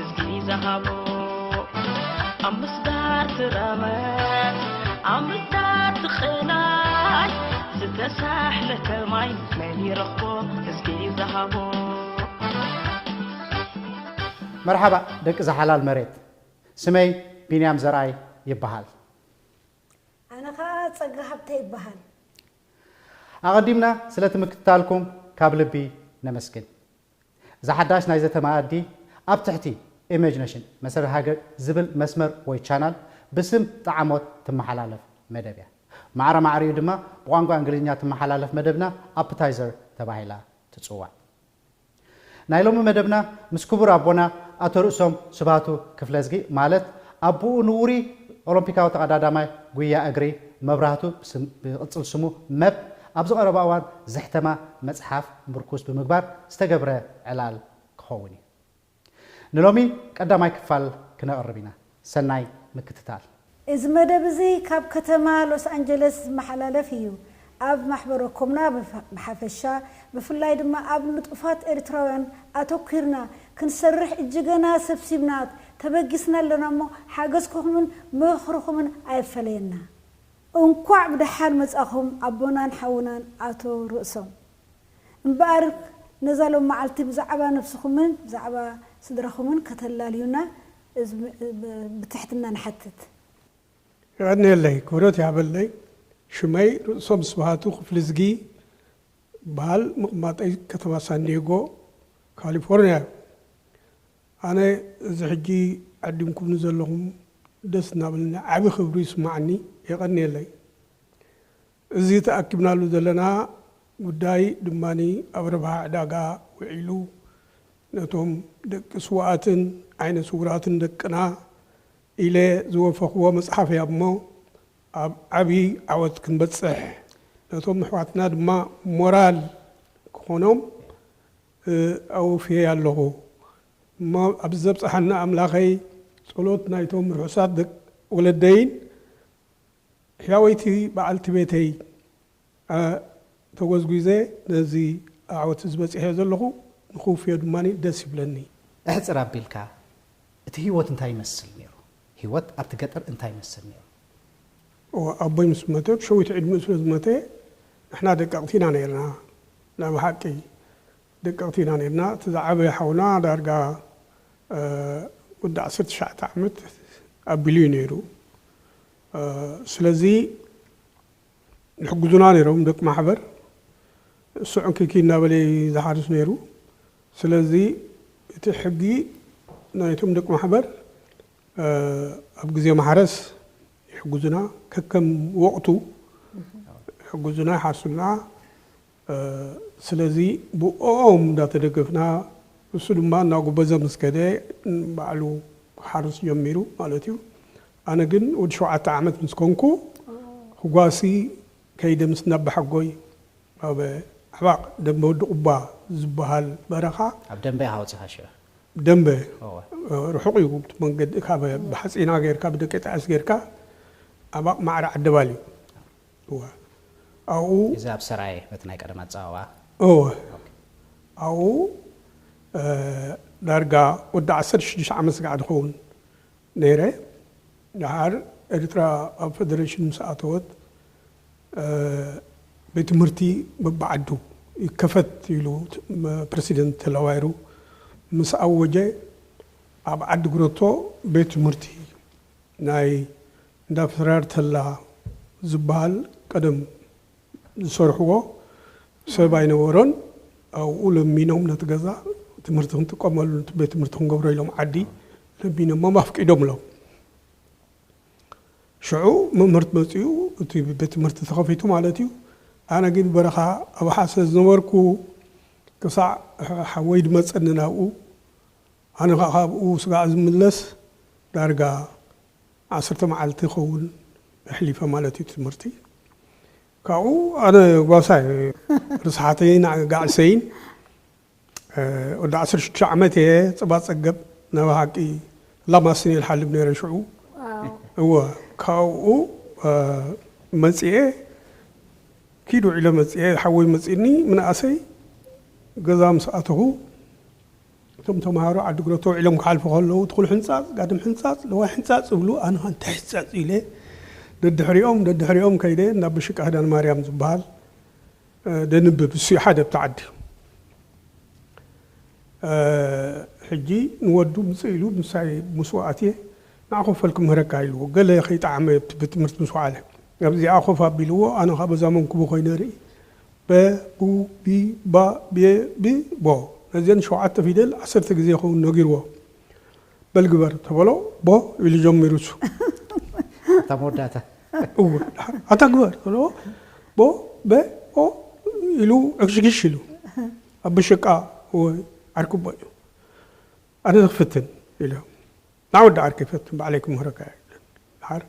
እስኪ ዝሃቦ ኣብ ምስጋር ትረመት ኣብ ምስጋር ትቕናይ ዝተሳሕለ ከማይ መን ይረኽቦ እስኪ ዝሃቦ። መርሓባ ደቂ ዝሓላል መሬት፣ ስመይ ቢንያም ዘርኣይ ይበሃል። ኣነ ኸዓ ጸጋ ሃብተ ይበሃል። ኣቐዲምና ስለቲ ምክትታልኩም ካብ ልቢ ነመስግን። እዛ ሓዳሽ ናይ ዘተ መኣዲ ኣብ ትሕቲ ኢሜጅ ነሽን መሰረት ሃገር ዝብል መስመር ወይ ቻናል ብስም ጠዓሞት ትመሓላለፍ መደብ እያ። ማዕረ ማዕሪኡ ድማ ብቋንቋ እንግሊዝኛ ትመሓላለፍ መደብና ኣፕታይዘር ተባሂላ ትጽዋዕ። ናይ ሎሚ መደብና ምስ ክቡር ኣቦና ኣቶ ርእሶም ስብሃቱ ክፍለዝጊ ማለት ኣቦኡ ንውሩይ ኦሎምፒካዊ ተቐዳዳማይ ጉያ እግሪ መብራህቱ ብስም- ብቕጽል ስሙ መብ ኣብዚ ቀረባ እዋን ዘሕተማ መጽሓፍ ምርኩስ ብምግባር ዝተገብረ ዕላል ክኸውን እዩ። ንሎሚ ቀዳማይ ክፋል ክነቕርብ ኢና። ሰናይ ምክትታል። እዚ መደብ እዚ ካብ ከተማ ሎስ ኣንጀለስ ዝመሓላለፍ እዩ። ኣብ ማሕበረ ኮምና ብፈ- ብሓፈሻ ብፍላይ ድማ ኣብ ንጡፋት ኤርትራውያን ኣተኲርና ክንሰርሕ እጅገና ሰብሲብና ተበጊስና ኣለና እሞ ሓገዝኩኹምን ምኽርኹምን ኣይፈለየና። እንኳዕ ብደሓን መጻኹም ኣቦናን ሓውናን ኣቶ ርእሶም። እምበኣር ነዛ ሎም መዓልቲ ብዛዕባ ነብስኹምን ብዛዕባ ስድራኹምን ከተላልዩና እዚ ብ- ብ- ብትሕትና ንሓትት። የቐንየለይ፣ ክብረት ይሃበለይ። ሽመይ ርእሶም ስብሃቱ ክፍልዝጊ በሃል፣ ምቕማጠይ ከተማ ሳንዲየጎ ካሊፎርኒያ እዩ። ኣነ እዚ ሕጂ ዓዲምኩምኒ ዘለኹም ደስ እናበለኒ ዓቢ ክብሪ ይስማዓኒ። የቐንየለይ። እዚ ተኣኪብናሉ ዘለና ጉዳይ ድማ ኣብ ረብሓ ዕዳጋ ውዒሉ ነቶም ደቂ ስውኣትን ዓይነ ስውራትን ደቅና ኢለ ዝወፈኽዎ መፅሓፍ እያ እሞ ኣብ ዓብዪ ዓወት ክንበፅሕ ነቶም ኣሕዋትና ድማ ሞራል ክኾኖም ኣውፍየ ኣለኹ እሞ ኣብዚ ዘብፅሓና ኣምላኸይ ፀሎት ናይቶም ርሑሳት ደቂ ወለደይን ሕያወይቲ በዓልቲ ቤተይ ተጎዝጒዘ ነዚ ዓወት ዝበፅሐ ዘለኹ ንክውፍዮ ድማ ደስ ይብለኒ። እሕፅር ኣቢልካ እቲ ህይወት እንታይ ይመስል ነይሩ? ህይወት ኣብቲ ገጠር እንታይ ይመስል ነይሩ? ኣቦይ ምስ መተ ብሸዊት ዕድሚኡ ስለ ዝመተ ንሕና ደቀቕቲ ኢና ነርና። ናብ ሓቂ ደቀቕቲ ኢና ነርና። እቲ ዝዓበየ ሓውና ዳርጋ ወዲ ዓሰርተ ትሽዓተ ዓመት ኣቢሉ እዩ ነይሩ። ስለዚ ይሕግዙና ነይሮም ደቂ ማሕበር። እሱ ዕንክኪ እናበለ እዩ ዝሓርስ ነይሩ። ስለዚ እቲ ሕጊ ናይቶም ደቂ ማሕበር ኣብ ግዜ ማሕረስ ይሕግዙና፣ ከከም ወቕቱ ይሕግዙና፣ ይሓርሱልና። ስለዚ ብኦም እንዳተደገፍና እሱ ድማ እናጎበዘ ምስ ከደ ባዕሉ ክሓርስ ጀሚሩ ማለት እዩ። ኣነ ግን ወዲ ሸውዓተ ዓመት ምስ ኮንኩ ክጓሲ ከይደ ምስ ነባሓጎይ ኣብ ኣሕባቕ ደንበ ወዲ ቁባ ዝበሃል በረኻ ኣብ ደንበ ኢኻ ወፂኻ ሽዑ? ደንበ እወ። ርሑቕ እዩ እቲ መንገዲ ካብ ብሓፂና ጌርካ ብደቂ ጣዕስ ጌርካ ኣባቕ ማዕረ ዓደባል እዩ። እወ። ኣብኡ እዚ ኣብ ሰራየ በቲ ናይ ቀደም ኣፀዋዋ እወ። ኣብኡ ዳርጋ ወዲ ዓሰርተ ሽዱሽተ ዓመት ስጋዕ ዝኸውን ነይረ። ደሓር ኤርትራ ኣብ ፈደረሽን ምስ ኣተወት ቤት ትምህርቲ በብዓዱ ይከፈት ኢሉ ፕረሲደንት ተለዋይሩ ምስ ኣወጀ ኣብ ዓዲ ግረቶ ቤት ትምህርቲ ናይ እንዳ ፍራር ተላ ዝበሃል ቀደም ዝሰርሕዎ ሰብ ኣይነበሮን። ኣብኡ ለሚኖም ነቲ ገዛ ትምህርቲ ክንጥቀመሉ ነቲ ቤት ትምህርቲ ክንገብሮ ኢሎም ዓዲ ለሚኖሞም ኣፍቂዶምሎም። ሽዑ መምህርት መፅኡ እቲ ቤት ትምህርቲ ተኸፊቱ ማለት እዩ። ኣነ ግን በረኻ ኣብሓ ስለ ዝነበርኩ ክሳዕ ሓወይ ድመፀኒ ናብኡ ኣነ ከዓ ካብኡ ስጋዕ ዝምለስ ዳርጋ ዓሰርተ መዓልቲ ይኸውን ኣሕሊፈ ማለት እዩ ትምህርቲ። ካብኡ ኣነ ጓሳይ ርስሓተይን ጋዕሰይን ወዲ ዓሰርተ ሽዱሽተ ዓመት እየ። ፅባ ፀገብ ናይ ብሓቂ ላማስን እየ ዝሓልብ ነይረ ሽዑ። እወ ካብኡ መፅኤ ኪድ ውዒለ መፅኤ ሓወይ መፅእኒ ምንኣሰይ ገዛ ምስ ኣተኹ እቶም ተምሃሮ ዓዲ ግረቶ ውዒሎም ክሓልፉ ከለዉ፣ ትኹል ሕንጻጽ፣ ጋድም ሕንጻጽ፣ ለዋይ ሕንጻጽ ይብሉ። ኣነ ኸኣ እንታይ ሕንጻጽ ኢለ ደድሕሪኦም፣ ደድሕሪኦም ከይደ፣ ናብ ብሽቃ ክዳን ማርያም ዝበሃል፣ እ፣ ደንብብ፣ እሱ እዩ ሓደ ኣብቲ ዓዲ። እ፣ ሕጂ ንወዱ ምጽእ ኢሉ፣ ምሳይ ምስኡ ኣትየ፣ "ንዓ ኮፍ በል ክምህረካ" ኢልዎ። ገለ ከይጠዓመ ኣብቲ ቤት ትምህርቲ ምስ ወዓለ፣ ኣብዚኣ ኮፍ ኣቢልዎ፣ ኣነ ኸኣ በዛ መንኩቡ ኮይነ ርኢ። በ፣ ቡ፣ ቢ፣ ባ፣ ቤ፣ ብ፣ ቦ። ነዘን ሸውዓተ ፊደል ዓሰርተ ግዜ ይኸውን ነጊርዎ። "በል ግበር" ተበሎ፣ "ቦ" ኢሉ ጀሚሩ እሱ። እታ መወዳእታ። እወ፣ ደሓር "ኣታ ግበር" ተበሎ፣ "ቦ፣ በ፣ ኦ" ኢሉ ዕግሽግሽ ኢሉ። ኣብ ብሽቃ፣ እወ፣ ዓርኩቦ እዩ። "ኣነ ክፍትን" ኢሉ። "ንዓ ወዲ ዓርከይ ፈትን፣ ባዕለይ ክምህረካ እየ" ኢሉ። ደሓር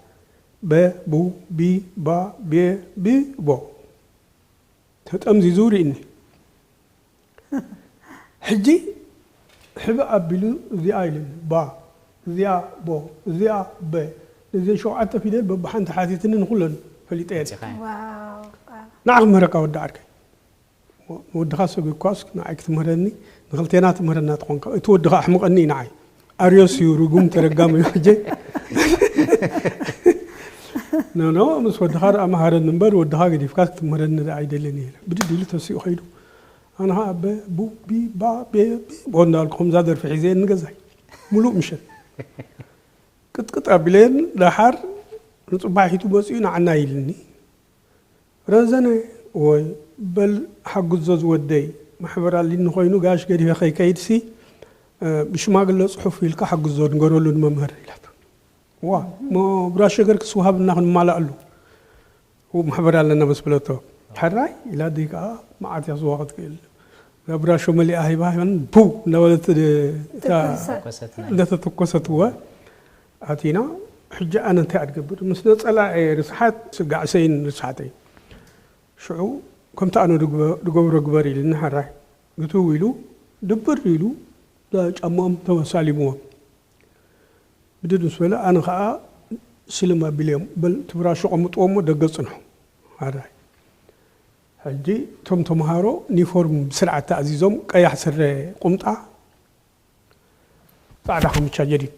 በ፣ ቡ፣ ቢ፣ ባ፣ ቤ፣ ብ፣ ቦ። ተጠምዚዙ ርኢኒ። ሕጂ ሕብእ ኣቢሉ "እዚኣ" ኢሉኒ። "ባ፣ እዚኣ ቦ፣ እዚኣ በ፣ ነዘን ሸውዓተ ፊደል በብሓንቲ ሓቲትኒ ንኹለን ፈሊጠየን። መጺኻዮ። ዋው፣ ዋው። ንዓ ክምህረካ ወዲ ዓርከይ። ወድኻ ሰጒግኳስ ንዓይ ክትምህረኒ፣ ንኽልቴና ትምህረና ትኾንካ። እቲ ወድኻ ኣሕምቐኒ እዩ ንዓይ። ኣርዮስ እዩ፣ ርጉም ተረጋሚ እዩ ሕጂ። ኖ፣ ኖ፣ ምስ ወድኻ ደኣ መሃረኒ እምበር፣ ወድኻ ገዲፍካ ክትምህረኒ ደኣ ኣይደልን እየ ኢለ። ብድድ ኢሉ ተሲኡ ከይዱ። ኣነ ኸኣ በ፣ ቡ፣ ቢ፣ ባ፣ ቤ፣ ብ፣ ቦ እንዳልኩ ከምዛ ደርፊ ሒዘ ንገዛይ። ሙሉእ ምሸት። ቅጥቅጥ ኣቢለየን፣ ደሓር ንጽባሒቱ መጺኡ ንዓና ኢልኒ። ረዘነ፣ "ወይ በል ሓግዞ ዝወደይ፣ ማሕበር ኣሊኒ ኮይኑ ጋሽ ገዲፈ ከይከይድሲ፣ እ፣ ብሽማግለ ጽሑፍ ኢልካ ሓግዞ ንገረሉ ንመምህር" ኢላት። ዋ፣ እሞ ብራሾ ገርክስ ወሃብና ክንማላኣሉ። "ው፣ ማሕበር ኣለና" ምስ በለቶ፣ "ሕራይ" ኢላ፣ ኣደይ ከኣ መዓት እያ ስዋ ክትክእል። እዛ ብራሾ መሊኣ ሂባ፣ ሂባን ቡው እናበለት፣ እታ ትኩሳት። ኮሰትና። እንዳተተኮሰትዋ ኣቲና። ሕጂ ኣነ እንታይ እየ ዝገብር? ምስ ነጸላ እየ ርስሓት፣ ስጋዕሰይን ርስሓተይ። ሽዑ ከምቲ ኣነ ድግበ-፣ ድገብሮ ግበር ኢሉኒ፣ ሕራይ። ግትው ኢሉ፣ ድብር ኢሉ፣ እዛ ጫማኦም ተሳሊምዎም። ብድድ ምስ በለ፣ ኣነ ኸኣ ስልም ኣቢለዮም፣ "በል፣ እቲ ብራሾ ቀምጥዎ እሞ ደገ ጽንሑ." ሕራይ። ሕጂ እቶም ተምሃሮ ዩኒፎርም ብስርዓት ተኣዚዞም፣ ቀያሕ ስረ ቁምጣ፣ ጻዕዳ ካምቻ ጀዲድ።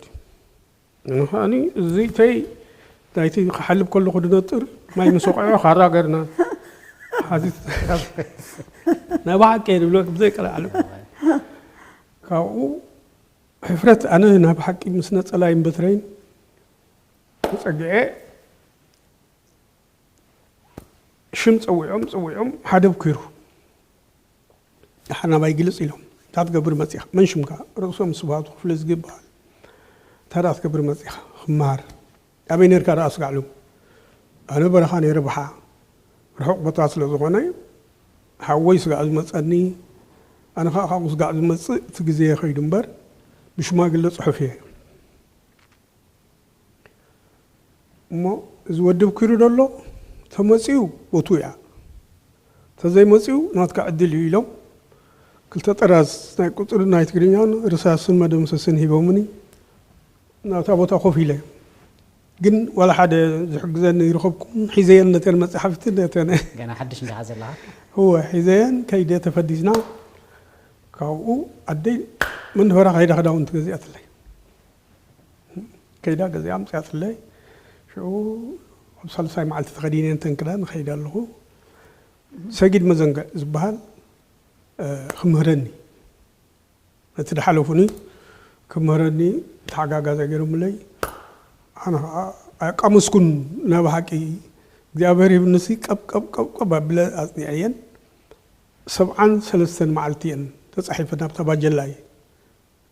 ኣነ ከኣኒ እዚ ተይ ናይቲ ክሓልብ ከለኹ ድነጥር ማይ ምስ ወቕዖ ካራ ገርና ሓዚት ናይ ብሓቂ እየ ዝብለክ ብዘይ ቀልዓለም። ካብኡ ሕፍረት ኣነ ናይ ብሓቂ ምስ ነጸላይን በትረይን ተጸጊዐ ሽም ጸዊዖም ጸዊዖም ሓደ ብኲሩ። ደሓር ናባይ ግልጽ ኢሎም፣ "እንታይ ትገብር መጺኻ? መን ሽምካ?" ርእሶም ስብሃቱ ክፍለዝጊ ይበሃል። "እንታይ ደኣ ትገብር መጺኻ?" "ክመሃር." "ኣበይ ነርካ ደኣ ስጋዕ?" ኢሎም። ኣነ በረኻ ነይረ፣ ባሓ ርሑቕ ቦታ ስለ ዝኾነ፣ ሓወይ ስጋዕ ዝመጸኒ፣ ኣነ ኸኣ ካብኡ ስጋዕ ዝመጽእ እቲ ግዜ ከይዱ እምበር፣ ብሽማግለ ጽሑፍ እየ። እሞ እዚ ወዲ ብኲሩ ደሎ ተመጺኡ ቦቱ እያ፣ ተዘይመጺኡ ናትካ ዕድል እዩ ኢሎም ክልተ ጥራዝ ናይ ቁጽርን ናይ ትግርኛን ርሳስን መደምሰስን ሂቦምኒ ናብታ ቦታ ኮፍ ኢለ። ግን ዋላ ሓደ ዝሕግዘኒ ይረኸብኩን ሒዘየን ነተን መጻሕፍቲ ነተን ገና ሓድሽ እንዲኻ ዘለኻ። እወ ሒዘየን ከይደ ተፈዲስና። ካብኡ ኣደይ መንፈራ ከይዳ ክዳውንቲ ገዚኣትለይ። ከይዳ ገዚኣ ኣምፅኣትለይ። ሽዑ ኣብ ሳልሳይ መዓልቲ ተኸዲነ እንተን ክዳን እኸይድ ኣለኹ። ሰጊድ መዘንግዕ ዝበሃል፣ እ፣ ክምህረኒ፣ ነቲ ድሓለፉኒ ክምህረኒ ተሓጋጋዚ ገይሮምለይ። ኣነ ኸዓ ኣቃመስኩን፣ ናይ ብሓቂ እግዚኣብሔር ይብንሲ ቀብ ቀብ ቀብ ቀብ ኣቢለ ኣጽኒዐየን። ሰብዓን ሰለስተን መዓልቲ እየን ተጻሒፈን ኣብታ ባጀላይ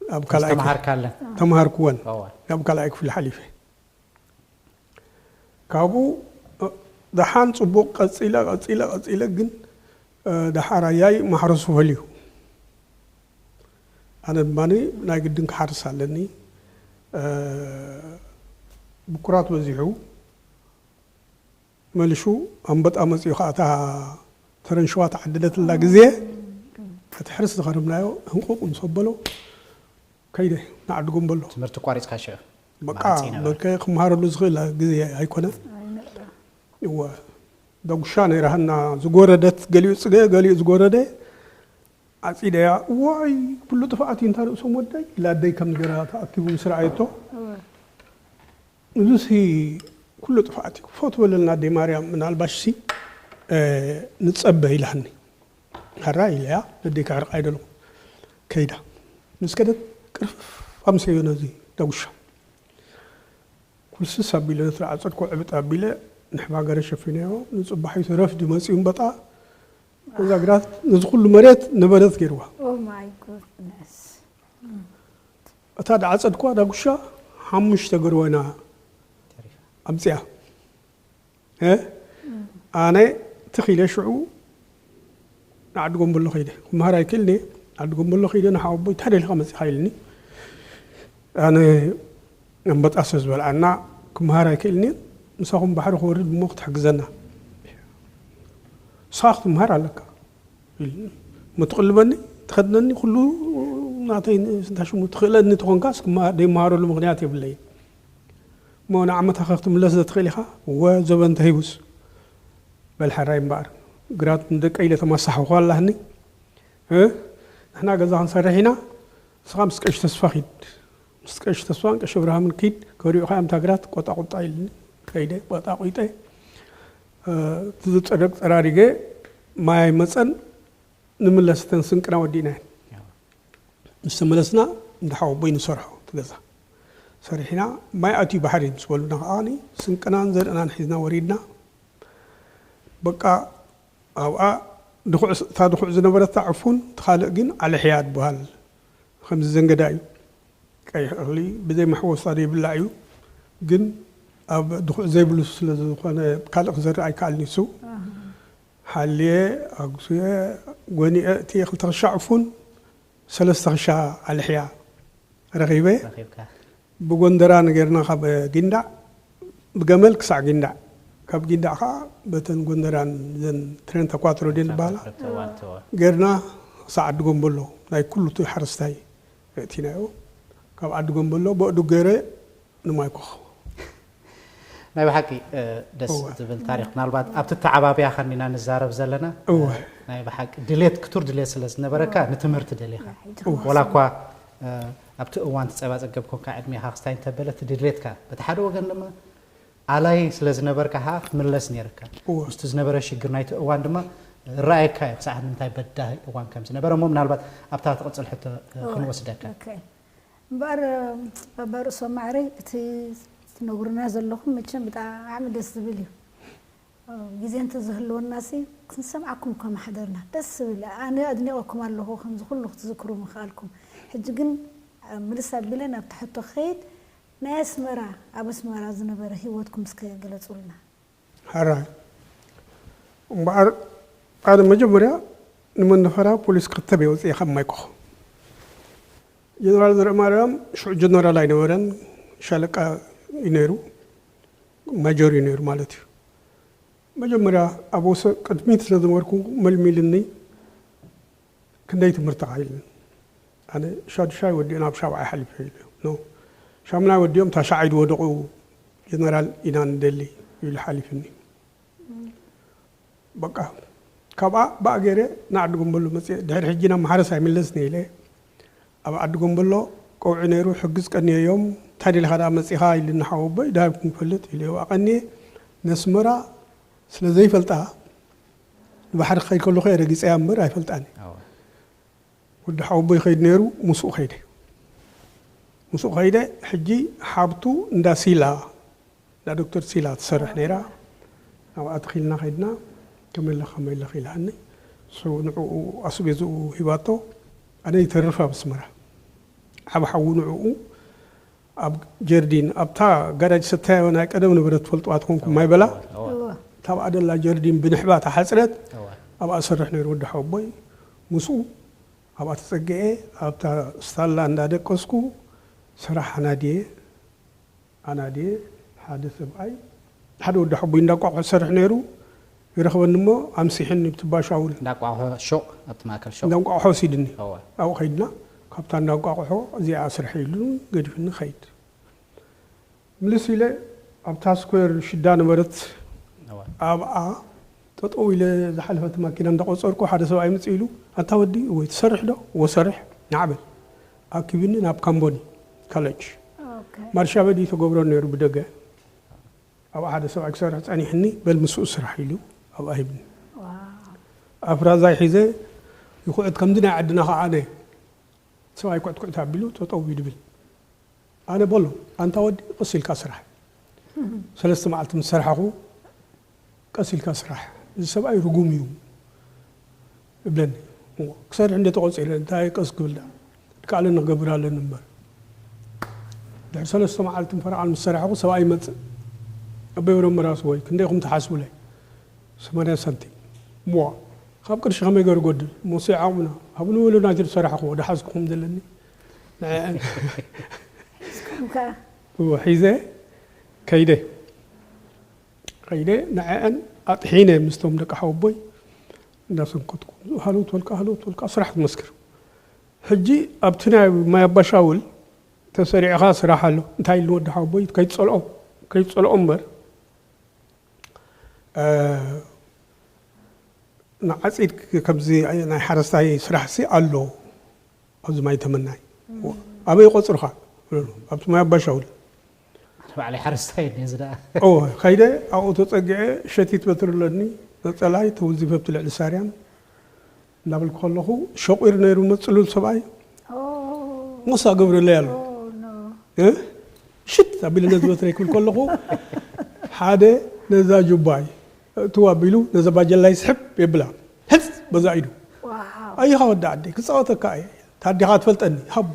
ኣብ ካልኣይ ክፍሊ ዝተምሃርካለን። ተምሃርኩወን። እወ። ናብ ካልኣይ ክፍሊ ሓሊፈ። ካብኡ፣ እ፣ ደሓን ጽቡቕ ቀጺለ፣ ቀጺለ፣ ቀጺለ፣ ግን፣ እ፣ ደሓር ኣያይ ማሕረሱ ፈልዩ። ኣነ ድማ ናይ ግድን ክሓርስ ኣለኒ። እ፣ ብኩራት በዚሑ፣ መሊሹ ኣንበጣ መጺኡ ኸዓ እታ ተረንሸዋ ተዓደለትላ ግዜ፣ እቲ ሕርስ ዝኸረምናዮ ህንቁቕ ምስ ኣበሎ፣ ከይደ ንዓዲ ጎምበሎ። ትምህርቲ ቋሪጽካ ሽዑ? በቃ፣ ማዕጺ ነበረ። በቃ ክመሃረሉ ዝኽእል ግዜ ኣይኮነን። ኣይነበረ። እወ፣ ዳጉሻ ነይራሃና ዝጎረደት፣ ገሊኡ ጽገ፣ ገሊኡ ዝጎረደ። ዓጺደያ። ዋይ፣ ኩሉ ጥፍኣት እዩ እንታ ርእሶም ወደይ ኢላ ኣደይ ከም ገራ ተኣኪቡ ምስ ረኣየቶ፣ እወ። እዙሲ ኩሉ ጥፍኣት እዩ። ፎት በለልና ኣደይ ማርያም፣ ምናልባሽ ሲ፣ እ፣ ንጸበ ኢላኒ። ሕራይ ኢለያ፣ ነደይ ከዕርቃ ኣይደለኹ። ከይዳ። ምስ ከደት ቅርፍፍ ኣምሰዮ ነዚ ዳጉሻ። ኩልስስ ኣቢለ ነቲ ዓጸድኮ ዕብጥ ኣቢለ ንሕባ ገረ ሸፊነዮ። ንጽባሒቱ ረፍዲ መጺኡ እምበጣ። እዛ ግራት ነዚ ኩሉ መሬት ነበረት ገይርዋ። Oh my goodness። እታ ዳዓጸድኳ ዳጉሻ ሓሙሽተ ገርወና ኣምጽያ። እ? ኣነ ትኺለ ሽዑ ንዓዲ ጎምበሎ ኸይደ። ክመሃር ኣይክእልኒ። ዓዲ ጎምበሎ ኸይደ ንሓወቦይ፣ "እንታይ ደሊኻ መጺኻ?" ኢልኒ። ኣነ ኣንበጣ ስለ ዝበልዓና ክመሃር ኣይክእልኒ። "ምሳኹም ባሕሪ ክወርድ እሞ ክትሕግዘና። ንስኻ ክትመሃር ኣለካ." ኢልኒ። እሞ ትቕልበኒ፣ ትኸድነኒ፣ ኩሉ ናተይ ን-፣ እንታይ ሽሙ ትኽእለኒ ተኾንካስ ክመሃር፣ ደይመሃረሉ ምኽንያት የብለይን። እሞ ንዓመታኸ ክትምለስ ዶ ትኽእል ኢኻ? እወ፣ ዘበን ተሂቡስ። በል ሕራይ እምበኣር፣ ግራት ንደቀይ ኢለ ተማሳሕኹ ኣላህኒ። እ? ንሕና ገዛ ክንሰርሕ ኢና፣ ንስኻ ምስ ቀሺ ተስፋ ኪድ። ምስ ቀሺ ተስፋን ቀሺ እብርሃምን ኪድ፣ ከሪኡኻ እዮም እታ ግራት፣ ቆጣ ቁጣ ኢልኒ። ከይደ፣ ቆጣ ቁይጠ። እ፣ እቲ ዝጸደቅ ጸራሪገ፣ ማይ ኣይመጸን፣ ንምለስ እተን ስንቅና ወዲእና እየን። ምስ ተመለስና እንዳ ሓወቦይ ንሰርሖ እቲ ገዛ ሰሪሕና፣ ማይ ኣትዩ ባሕሪ ምስ በሉና ከዓኒ ስንቅናን ዘርእናን ሒዝና ወሪድና። በቃ ኣብኣ ድኹዕ ስ-፣ እታ ድኹዕ ዝነበረት እታ ዕፉን፣ እቲ ካልእ ግን ዓለሕያ ትበሃል። ከምዚ ዘንገዳ እዩ። ቀይሕ እኽሊ ብዘይ መሕወስታ ዘይብላዕ እዩ። ግን ኣብ ድኹዕ ዘይብሉ ስለ ዝኾነ ካልእ ክዘርእ ኣይከኣልን እዩ። ኣሃ። ሓልየ፣ ኣጉስየ፣ ጎኒኤ እቲ ክልተ ክሻ ዕፉን ሰለስተ ክሻ ዓለሕያ ረኺበ። ረኺብካ። ብጎንደራን ጌርና ካብ ጊንዳዕ፣ ብገመል ክሳዕ ጊንዳዕ፣ ካብ ጊንዳዕ ከዓ በተን ጎንደራን ዘን ትሬን ተኳትሮ ድየን ዝበሃላ ተኳትሮ፣ ተዋ። ጌርና ክሳዕ ዓዲ ጎምበሎ ናይ ኩሉ እቲ ሓረስታይ የእቲናዮ። ካብ ዓዲ ጎምበሎ በእዱ ገይረ ንማይ ኮኾ። ናይ ብሓቂ፣ እ፣ ደስ እወ። ዝብል ታሪኽ። ምናልባት ኣብቲ ተዓባቢያ ኸኒና ንዛረብ ዘለና፣ እወ። እ፣ ናይ ብሓቂ ድሌት፣ ክቱር ድሌት ስለ ዝነበረካ፣ እወ። ንትምህርቲ ደሊኻ። እወ። ወላ እኳ፣ እ፣ ኣብቲ እዋን ትጸባ ጸገብ ኮንካ፣ ዕድሜኻ ክስታይ እንተበለ፣ እቲ ድሌትካ፣ በቲ ሓደ ወገን ድማ ኣላይ ስለ ዝነበርካ ኸኣ ክትምለስ ነይርካ። እወ። ምስቲ ዝነበረ ሽግር ናይቲ እዋን ድማ ራኣየካ እዩ፣ ክሳዕ ንምንታይ በዳሂ እዋን ከም ዝነበረ። እሞ ምናልባት ኣብታ ትቕጽል ሕቶ፣ እ፣ እወ። ክንወስደካ። ኦኬ። እምበኣር፣ ባባ ርእሶም ማዕረይ፣ እቲ ትነግሩና ዘለኹም መቸም ብጣዕሚ ደስ ዝብል እዩ። ግዜ እንተዝህልወናሲ ክንሰምዓኩም እኳ ምሓደርና። ደስ ዝብል። ኣነ ኣድኒቐኩም ኣለኹ፣ ከምዚ ኩሉ ክትዝክሩ ምኽኣልኩም። ሕጂ ግን፣ ምልስ ኣቢለ ናብቲ ሕቶ ክኸይድ፣ ናይ ኣስመራ፣ ኣብ ኣስመራ ዝነበረ ህይወትኩም እስከ ግለጹልና። ሕራይ። እምበኣር፣ ኣነ መጀመርያ ንመንደፈራ ፖሊስ ክተብ እየ ወፂኤ ካብ ማይኮ። ጀነራል ዘርኣማርያም ሽዑ ጀነራል ኣይነበረን፣ ሻለቃ እዩ ነይሩ፣ ማጆር እዩ ነይሩ ማለት እዩ። መጀመርያ ኣብ ወሰ-፣ ቅድሚት ስለ ዝነበርኩ መልሚልኒ፣ ክንደይ ትምህርትኻ ኢልኒ። ኣነ ሻዱሻይ ወዲኡ ናብ ሻብዓይ ሓሊፈ ኢሉ። ኖ፣ ሻሙናይ ወዲኦም እታ ሻዓይ ዝወደቑ ጀነራል ኢና ንደሊ ኢሉ ሓሊፍኒ። በቃ፣ ካብኣ ብኣ ገይረ ንዓዲ ጎምበሎ መፅየ። ድሕሪ ሕጂ ናብ ማሕረስ ኣይምለስን ኢለ፣ ኣብ ዓዲ ጎምበሎ ቀውዒ ነይሩ፣ ሕግዝ ቀንየዮም፣ እንታይ ደሊኻ ደኣ መፂኻ ኢሉኒ ሓወቦይ፣ ዳሃብኩም ክፈልጥ ኢለዮ። ኣቐንየ ነስመራ ስለ ዘይፈልጣ፣ ንባሕሪ ክኸይድ ከለኹ እየ ረጊፀያ እምበር ኣይፈልጣን። ኣዎ። ወዲ ሓወቦይ ይኸይድ ነይሩ፣ ምስኡ ኸይደ። ምስኡ ኸይደ፣ ሕጂ ሓብቱ እንዳ ሲላ፣ እንዳ ዶክተር ሲላ ትሰርሕ ነይራ። ናብኣ ተኺልና ኸይድና፣ ከመይ ኣለኻ፣ ከመይ ኣለኺ ኢላኒ። እሱ ንዕኡ ኣስቤዝኡ ሂባቶ፣ ኣነ ይተርፍ ኣብ ኣስመራ። ዓቢ ሓዉ ንዕኡ ኣብ ጀርዲን፣ ኣብታ ጋራጅ ሰታዮ ናይ ቀደም ነበረት ትፈልጥዋ ትኾንኩም፣ ማይ በላ። እወ። እወ። እታ ኣብኣ ደላ ጀርዲን ብንሕባ ተሓጽረት፣ እወ። ኣብኣ ሰርሕ ነይሩ ወዲ ሓወቦይ። ምስኡ ኣብኣ ተጸግዐ፣ ኣብታ ስታላ እንዳደቀስኩ ስራሕ ኣናድየ፣ ኣናድየ፣ ሓደ ሰብኣይ፣ ሓደ ወዲ ሓቦይ እንዳቋቑሖ ዝሰርሕ ነይሩ፣ ይረኽበኒ እሞ ኣምሲሕኒ ብቲ ባሻውል። እንዳቋቑሖ ሹቕ፣ ኣብቲ ማእከል ሹቕ። እንዳቋቑሖ ወሲድኒ። እወ። ኣብኡ ኸይድና፣ ካብታ እንዳቋቑሖ እዚኣ ስርሐይ ኢሉ ገዲፍኒ ኸይድ። ምልስ ኢለ ኣብታ ስኩዌር ሽዳ ነበረት፣ እወ። ኣብኣ ጠጠው ኢለ ዝሓለፈት ማኪና እንዳቆጸርኩ ሓደ ሰብኣይ ምጽእ ኢሉ፣ ኣንታ ወዲ ወይ ትሰርሕ ዶ? እወ ሰርሕ። ንዓበል ኣኪብኒ ናብ ካምቦኒ ካለጅ። ማርሻበዲ ተገብሮ ነይሩ ብደገ። ኣብ ሓደ ሰብኣይ ክሰርሕ ጸኒሕኒ፣ በል ምስኡ ስራሕ ኢሉ ኣብኣ ሂብኒ። ኣፍራዛይ ሒዘ ይኹዕት ከምዚ ናይ ዓድና ከዓ ኣነ ሰብኣይ ኩዕትኩዕት ኣቢሉ ጠጠው ይድብል። ኣነ በሎ ኣንታ ወዲ ቀስ ኢልካ ስራሕ። ሰለስተ መዓልቲ ምስ ሰርሓኹ ቀስ ኢልካ ስራሕ፣ እዚ ሰብኣይ ርጉም እዩ እብለኒ። እሞ ክሰርሕ እንደ ተቆፂረ እንታይ ቀስ ክብል ዳ ድቃለ ንክገብር ኣለኒ እምበር። ድሕሪ ሰለስተ መዓልትን ፈረቓን ምስ ሰራሕኹ ሰብኣይ ይመፅእ። ኣቦይ ወረ መራስ ወይ ክንደይ ኢኹም ትሓስቡለይ? ሰማንያ ሳንቲም። እሞ ካብ ቅርሺ ከመይ ገይሩ ጎድል? እሞ ሲ ዓቕምና ሃብኒ ወለድና ዝሰራሕኹዎ ድሓዝኩኹም ዘለኒ ንዕአን እስኩም ከ እዎ ሒዘ ከይደ ከይደ ንዕአን ኣጥሒነ ምስቶም ደቂ ሓወቦይ እንዳሰንከትኩ ሃለው ትበልካ ሃለው ትበልካ ስራሕ ትመስክር። ሕጂ ኣብቲ ናይ ማይ ኣባሻውል ተሰሪዕኻ ስራሕ ኣሎ እንታይ ኢሉ ወዲ ሓወቦይ ከይትጸልኦ ከይትጸልኦ እምበር ንዓጺድ ከምዚ ናይ ሓረስታይ ስራሕሲ ኣሎ ኣብዚ ማይ ተመናይ ኣበይ ቆጽርኻ ኣብቲ ማይ ኣባሻውል ባዕለይ ሓረስታይ እየ እዚ ደኣ ኦ ከይደ ኣብኡ ተጸጊዐ ሸቲት በትሪ ኣለኒ ነጸላይ ተወዚፈ ኣብቲ ልዕሊ ሳርያን እናበልኩ ከለኹ ሸቑር ነይሩ መጽሉል ሰብኣይ ሞሳ ገብረለይ ኣሎ ሽት ኣቢለ ነዚ በትረይ ክብል ከለኹ ሓደ ነዛ ጁባይ እእትው ኣቢሉ ነዛ ባጀላይ ስሕብ የብላ ሕጽ በዛ ኢዱ ኣይኻ ወዲ ዓደይ ክጻወተካ እየ ታዲኻ ትፈልጠኒ ሃቦ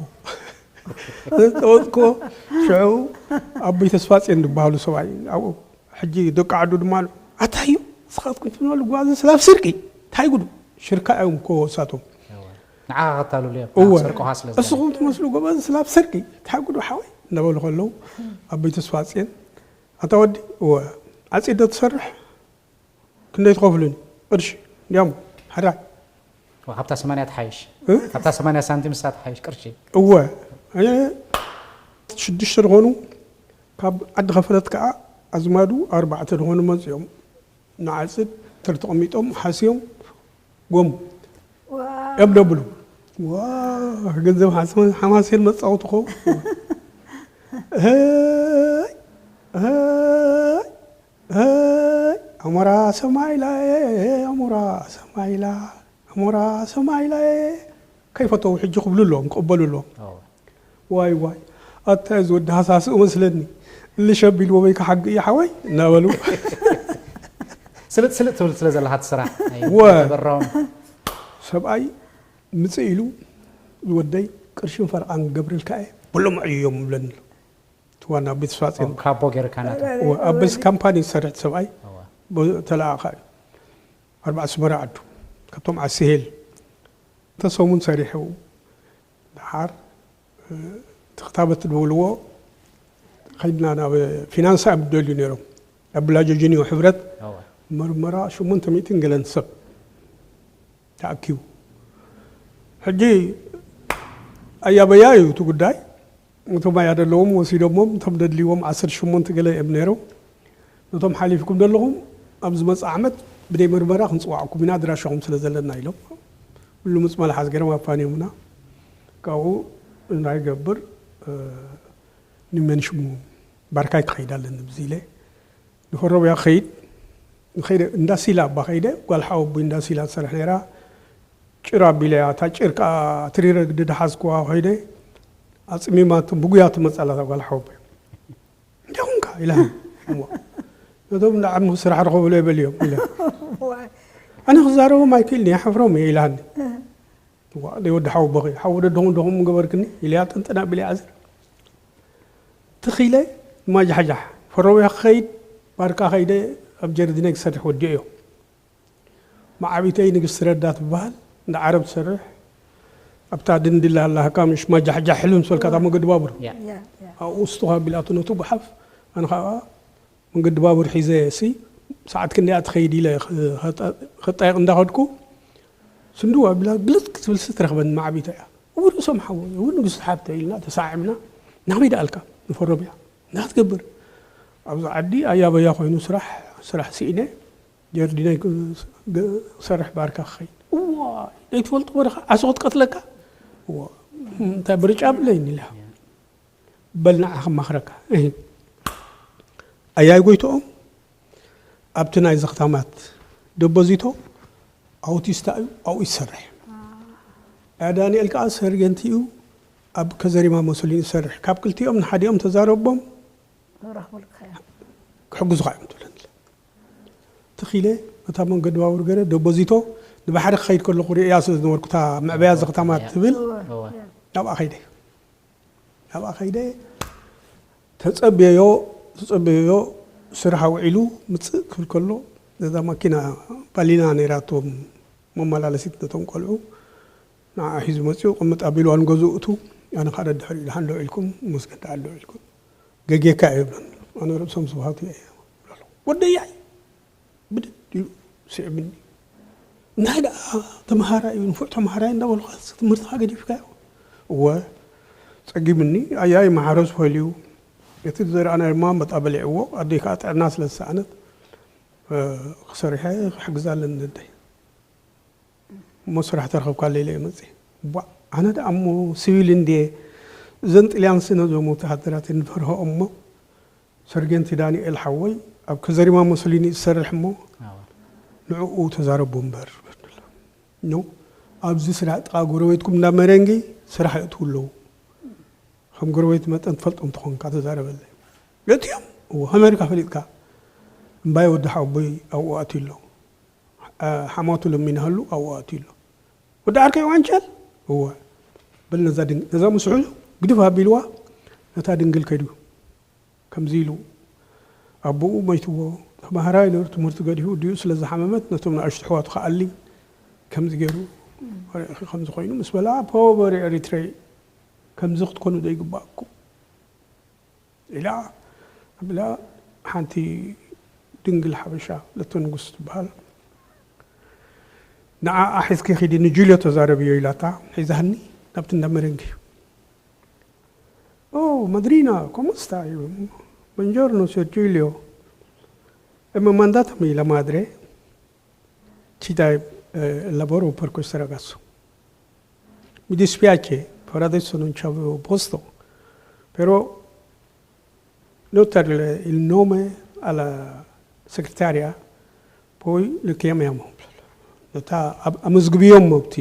ዝተወጥኮ ሽዑ ኣቦይ ተስፋጽዮን ዝበሃሉ ሰብኣይ ኣብኡ ሕጂ ደቂ ዓዱ ድማ ኣታዩ ስኻትኩም ትብሉ ጓዝ ስላፍ ስርቂ እንታይ ጉዱ ሽርካ እዮም ኮ ሳቶም ንዓኻ ከታልሉ እዮም እወ ስርቆኻ ስለ ዝኾነ። እስኹም ትመስሉ ጎበዝ ስላፍ ስርቂ እንታይ ጉዱ ሓወይ እናበሉ ከለዉ ኣቦይ ተስፋጽዮን ኣታ ወዲ እወ ዓጺድ ዶ ትሰርሕ ክንደይ ትኸፍሉኒ ቅርሺ እንዲያም ሓራይ ካብታ ሰማንያ ትሓይሽ እ? ካብታ ሰማንያ ሳንቲም እሳ ትሓይሽ ቅርሺ እወ ኣየ ሽዱሽተ ዝኾኑ ካብ ዓዲ ኸፈለት ከዓ ኣዝማዱ ኣርባዕተ ዝኾኑ መፅኦም ንዓፅድ ትር ተቐሚጦም ሓስዮም ጎም እዮም ደብሉ ዋ ገንዘብ ሓማሴን መፃወቲ ኸው ኣሞራ ሰማይላ ኣሞራ ሰማይላ ኣሞራ ሰማይላ ከይፈተው ሕጂ ክብሉ ኣለዎም ክቕበሉ ኣለዎም ዋይ ዋይ ኣታ እዚ ወዲ ሃሳስኡ መስለኒ እልሽ ኣቢልዎ ወይ ክሓጊ እዩ ሓወይ እናበሉ ስልጥ ስልጥ ትብል ስለ ዘለኻ እቲ ስራሕ ወ- ተበራውን ሰብኣይ ምፅእ ኢሉ ዝወደይ ቅርሽን ፈረቓን ክገብረልካ እየ በሎም ዕዮም ይብለኒ ኣሎ እቲ ዋና ቤት ስፋፅን ካቦ ገይርካ ናተ ኣብ በዚ ካምፓኒ ዝሰርሕ ሰብኣይ ተለኣኻ እዩ ኣርባዕ ስመራ ዓዱ ካብቶም ዓስሄል ተሰሙን ሰሪሑ ደሓር ተኽታበት ዝበልዎ ከይድና ናብ ፊናንሳ እዮም ደልዩ ነይሮም ኣብ ብላጆ ጅኒዮ ሕብረት ምርመራ ሽሞንተ ሚእትን ገለን ሰብ ተኣኪቡ ሕጂ ኣያበያ እዩ እቲ ጉዳይ እቶም ኣያ ደለዎም ወሲዶሞም እቶም ደድልዎም ዓሰርተ ሸሞንተ ገለ እዮም ነይሮም ነቶም ሓሊፍኩም ዘለኹም ኣብ ዝመፅእ ዓመት ብደይ ምርመራ ክንፅዋዕኩም ኢና ኣድራሻኹም ስለ ዘለና ኢሎም ኩሉ ምፅ መልሓስ ገይሮም ኣፋንዮምና ካብኡ እንታይ ገብር ንመን ሽሙ ባርካይ ክኸይድ ኣለኒ ብዚ ኢለ ንፈረብያ ክኸይድ ንኸይደ እንዳ ሲላ እባ ከይደ ጓል ሓወቦይ እንዳ ሲላ ትሰርሕ ነይራ ጭር ኣቢለያ እታ ጭር ከዓ ትሪረ ግዲ ድሓዝክዋ ከይደ ኣፅሚማ ብጉያ ትመፃላ እታ ጓል ሓወቦይ እንታይ ኮንካ ኢላ ነቶም ንዓሚ ስራሕ ርኸብሎ ይበል እዮም ኢለ ኣነ ክዛረቦም ኣይክእልኒ ይሓፍሮም እየ ኢላኒ ወዲ ሓው በኺ ሓው ወደድኹም ደኹም ምገበርክኒ ኢለያ ጥንጥን ኣቢለ ኣዝር ትኺለ ማጃሕጃሕ ፈረውያ ክኸይድ ባርካ ከይደ ኣብ ጀርዲነ ክሰርሕ ወዲኦ እዮም መዓቢተይ ንግስቲ ረዳ ትበሃል እንዳ ዓረብ ትሰርሕ ኣብታ ድንድላ ኣላ ሃካ ምሽ ማጃሕጃሕ ሕልም ስበልካ እታ መገዲ ባቡር ኣብኡ ውስጡ ካቢላቱ ነቱ ጉሓፍ ኣነ ከዓ መንገዲ ባቡር ሒዘ ሲ ሰዓት ክንደያ ትኸይድ ኢለ ክጣየቕ እንዳኸድኩ ስንድው ኣቢላ ግልጥ ክትብል ሲ ትረኽበኒ መዓቢታ እያ እው ርእሶም ሓወይ እውን ንግስቲ ሓብተ ኢልና ተሳዒምና ናበይ ደኣልካ ንፈረብያ እንዳትገብር ኣብዚ ዓዲ ኣያበያ ኮይኑ ስራሕ ስራሕ ስኢነ ጀርዲናይ ክሰርሕ ባርካ ክኸይድ። እዋ፣ ዘይትፈልጦ በረኻ ዓሶ ክትቀትለካ? እዋ፣ እንታይ ምርጫ ብለይኒ ኢላ። በል ንዓ ከማኽረካ። እህ። ኣያይ ጎይትኦም ኣብቲ ናይ ዘኽታማት ደቦዚቶ ኣውቲስታ እዩ፣ ኣብኡ ይሰርሕ። ኣያ ዳንኤል ከኣ ሰርጀንት እዩ፣ ኣብ ከዘሪማ መሶሊኒ ይሰርሕ። ካብ ክልቲኦም ንሓዲኦም ተዛረቦም፣ ረኽቡልካ እዮም። ክሕግዙኻ እዮም ትብለኒ። ትኺለ ነታ መንገዲ ባቡር ገይረ ደቦዚቶ ንባሕሪ ክኸይድ ከለኹ ርእያ ስለ ዝነበርኩ፣ እታ መዕበያ ዘኽታማት ትብል፣ እወ። እወ። ናብኣ ከይደ። ናብኣ ከይደ ተጸብየዮ፣ ተጸብየዮ ስራሕ ውዒሉ ምጽእ ክብል ከሎ፣ ነዛ ማኪና ባሊና ነይራቶም መመላለሲት ነቶም ቆልዑ፣ ንዓ ሒዙ መጺኡ ቅምጥ ኣቢልዋ ንገዝኡ እቱ፣ ኣነ ከዓ ደድሕሪኡ ደሓን ዶ ኢልኩም፣ መስገን ደሓን ዶ ኢልኩም፣ ገጌካ እየ ይብለኒ። ኣነ ርእሶም ስብሃቱ እየ ይብሎ። ወደያይ ብድድ ኢሉ ስዕብኒ። እንታይ ደኣ ተምሃራይ እዩ፣ ንፉዕ ተምሃራይ እንዳበልኳ ትምህርትኻ ገዲፍካዮ? እወ፣ ጸጊምኒ፣ ኣያይ መሓረስ ፈልዩ፣ እቲ ዝዘርኣናዮ ድማ ኣንበጣ በሊዕዎ፣ ኣደይ ከዓ ጥዕና ስለ ዝሰኣነት፣ እ፣ ክሰርሐ ክሕግዛ ኣለኒ ነደይ። እሞ ስራሕ ተረኸብካለይ ኢለ እየ መፅየ። ቧዕ፣ ኣነ ደኣ እሞ ሲቪል እንድየ፣ እዘን ጥልያንሲ ነዞም ወተሃደራት ንፈርሆ እሞ፣ ሰርጌንቲ ዳንኤል ሓወይ ኣብ ከዘሪማ ሞሶሊኒ ዝሰርሕ እሞ ኣዎ። ንዕኡ ተዛረቦ እምበር። ኖ፣ ኣብዚ ስራሕ ጥቓ ጎረቤትኩም እንዳ መረንጊ ስራሕ የእትዉ ኣለዉ። ከም ጎረቤት መጠን ትፈልጦም ተኾንካ ተዛረበለይ። የእትዮም? እወ፣ ከመይ ጌርካ ፈሊጥካ? እምባየ ወዲ ሓወቦይ ኣብኡ ኣትዩ ኣሎ። አ፣ ሓማቱ ለሚንሃሉ ኣብኡ ኣትዩ ኣሎ። ወዲ ዓርከይ ዋንቸል? እወ። በል ነዛ ድንግ-፣ ነዛ ምስሑ ግድፍ ኣቢልዋ ነታ ድንግል ከይዱ ከምዚ ኢሉ ኣቦኡ መይትዎ፣ ተምሃራይ ነይሩ፣ ትምህርቲ ገዲፉ፣ ድዩ ስለ ዝሓመመት ነቶም ንኣሽቱ ኣሕዋቱ ክኣሊ ከምዚ ገይሩ፣ ርኢኺ ከምዚ ኮይኑ ምስ በላ፣ ፖቨር ኤሪትሬ ከምዚ ክትኮኑ ዶ ይግባኣኩም? ኢላ፣ ኣቢላ፣ ሓንቲ ድንግል ሓበሻ ለቶ ንጉስ ትበሃል፣ ንዓኣ ሒዝኪ ኪዲ ንጁልዮ ተዛረብዮ ኢላታ፣ ሒዛኒ ናብቲ እንዳ መረንጊ። Oh, madrina, come stai? Buongiorno, signor Giulio. E mi ha mandato la madre, ci dai, eh, lavoro per questo ragazzo. Mi dispiace, per adesso non ci avevo posto, però notare il nome alla segretaria, poi lo chiamiamo. እታ ኣብ-፣ ኣመዝግብዮም ኣብቲ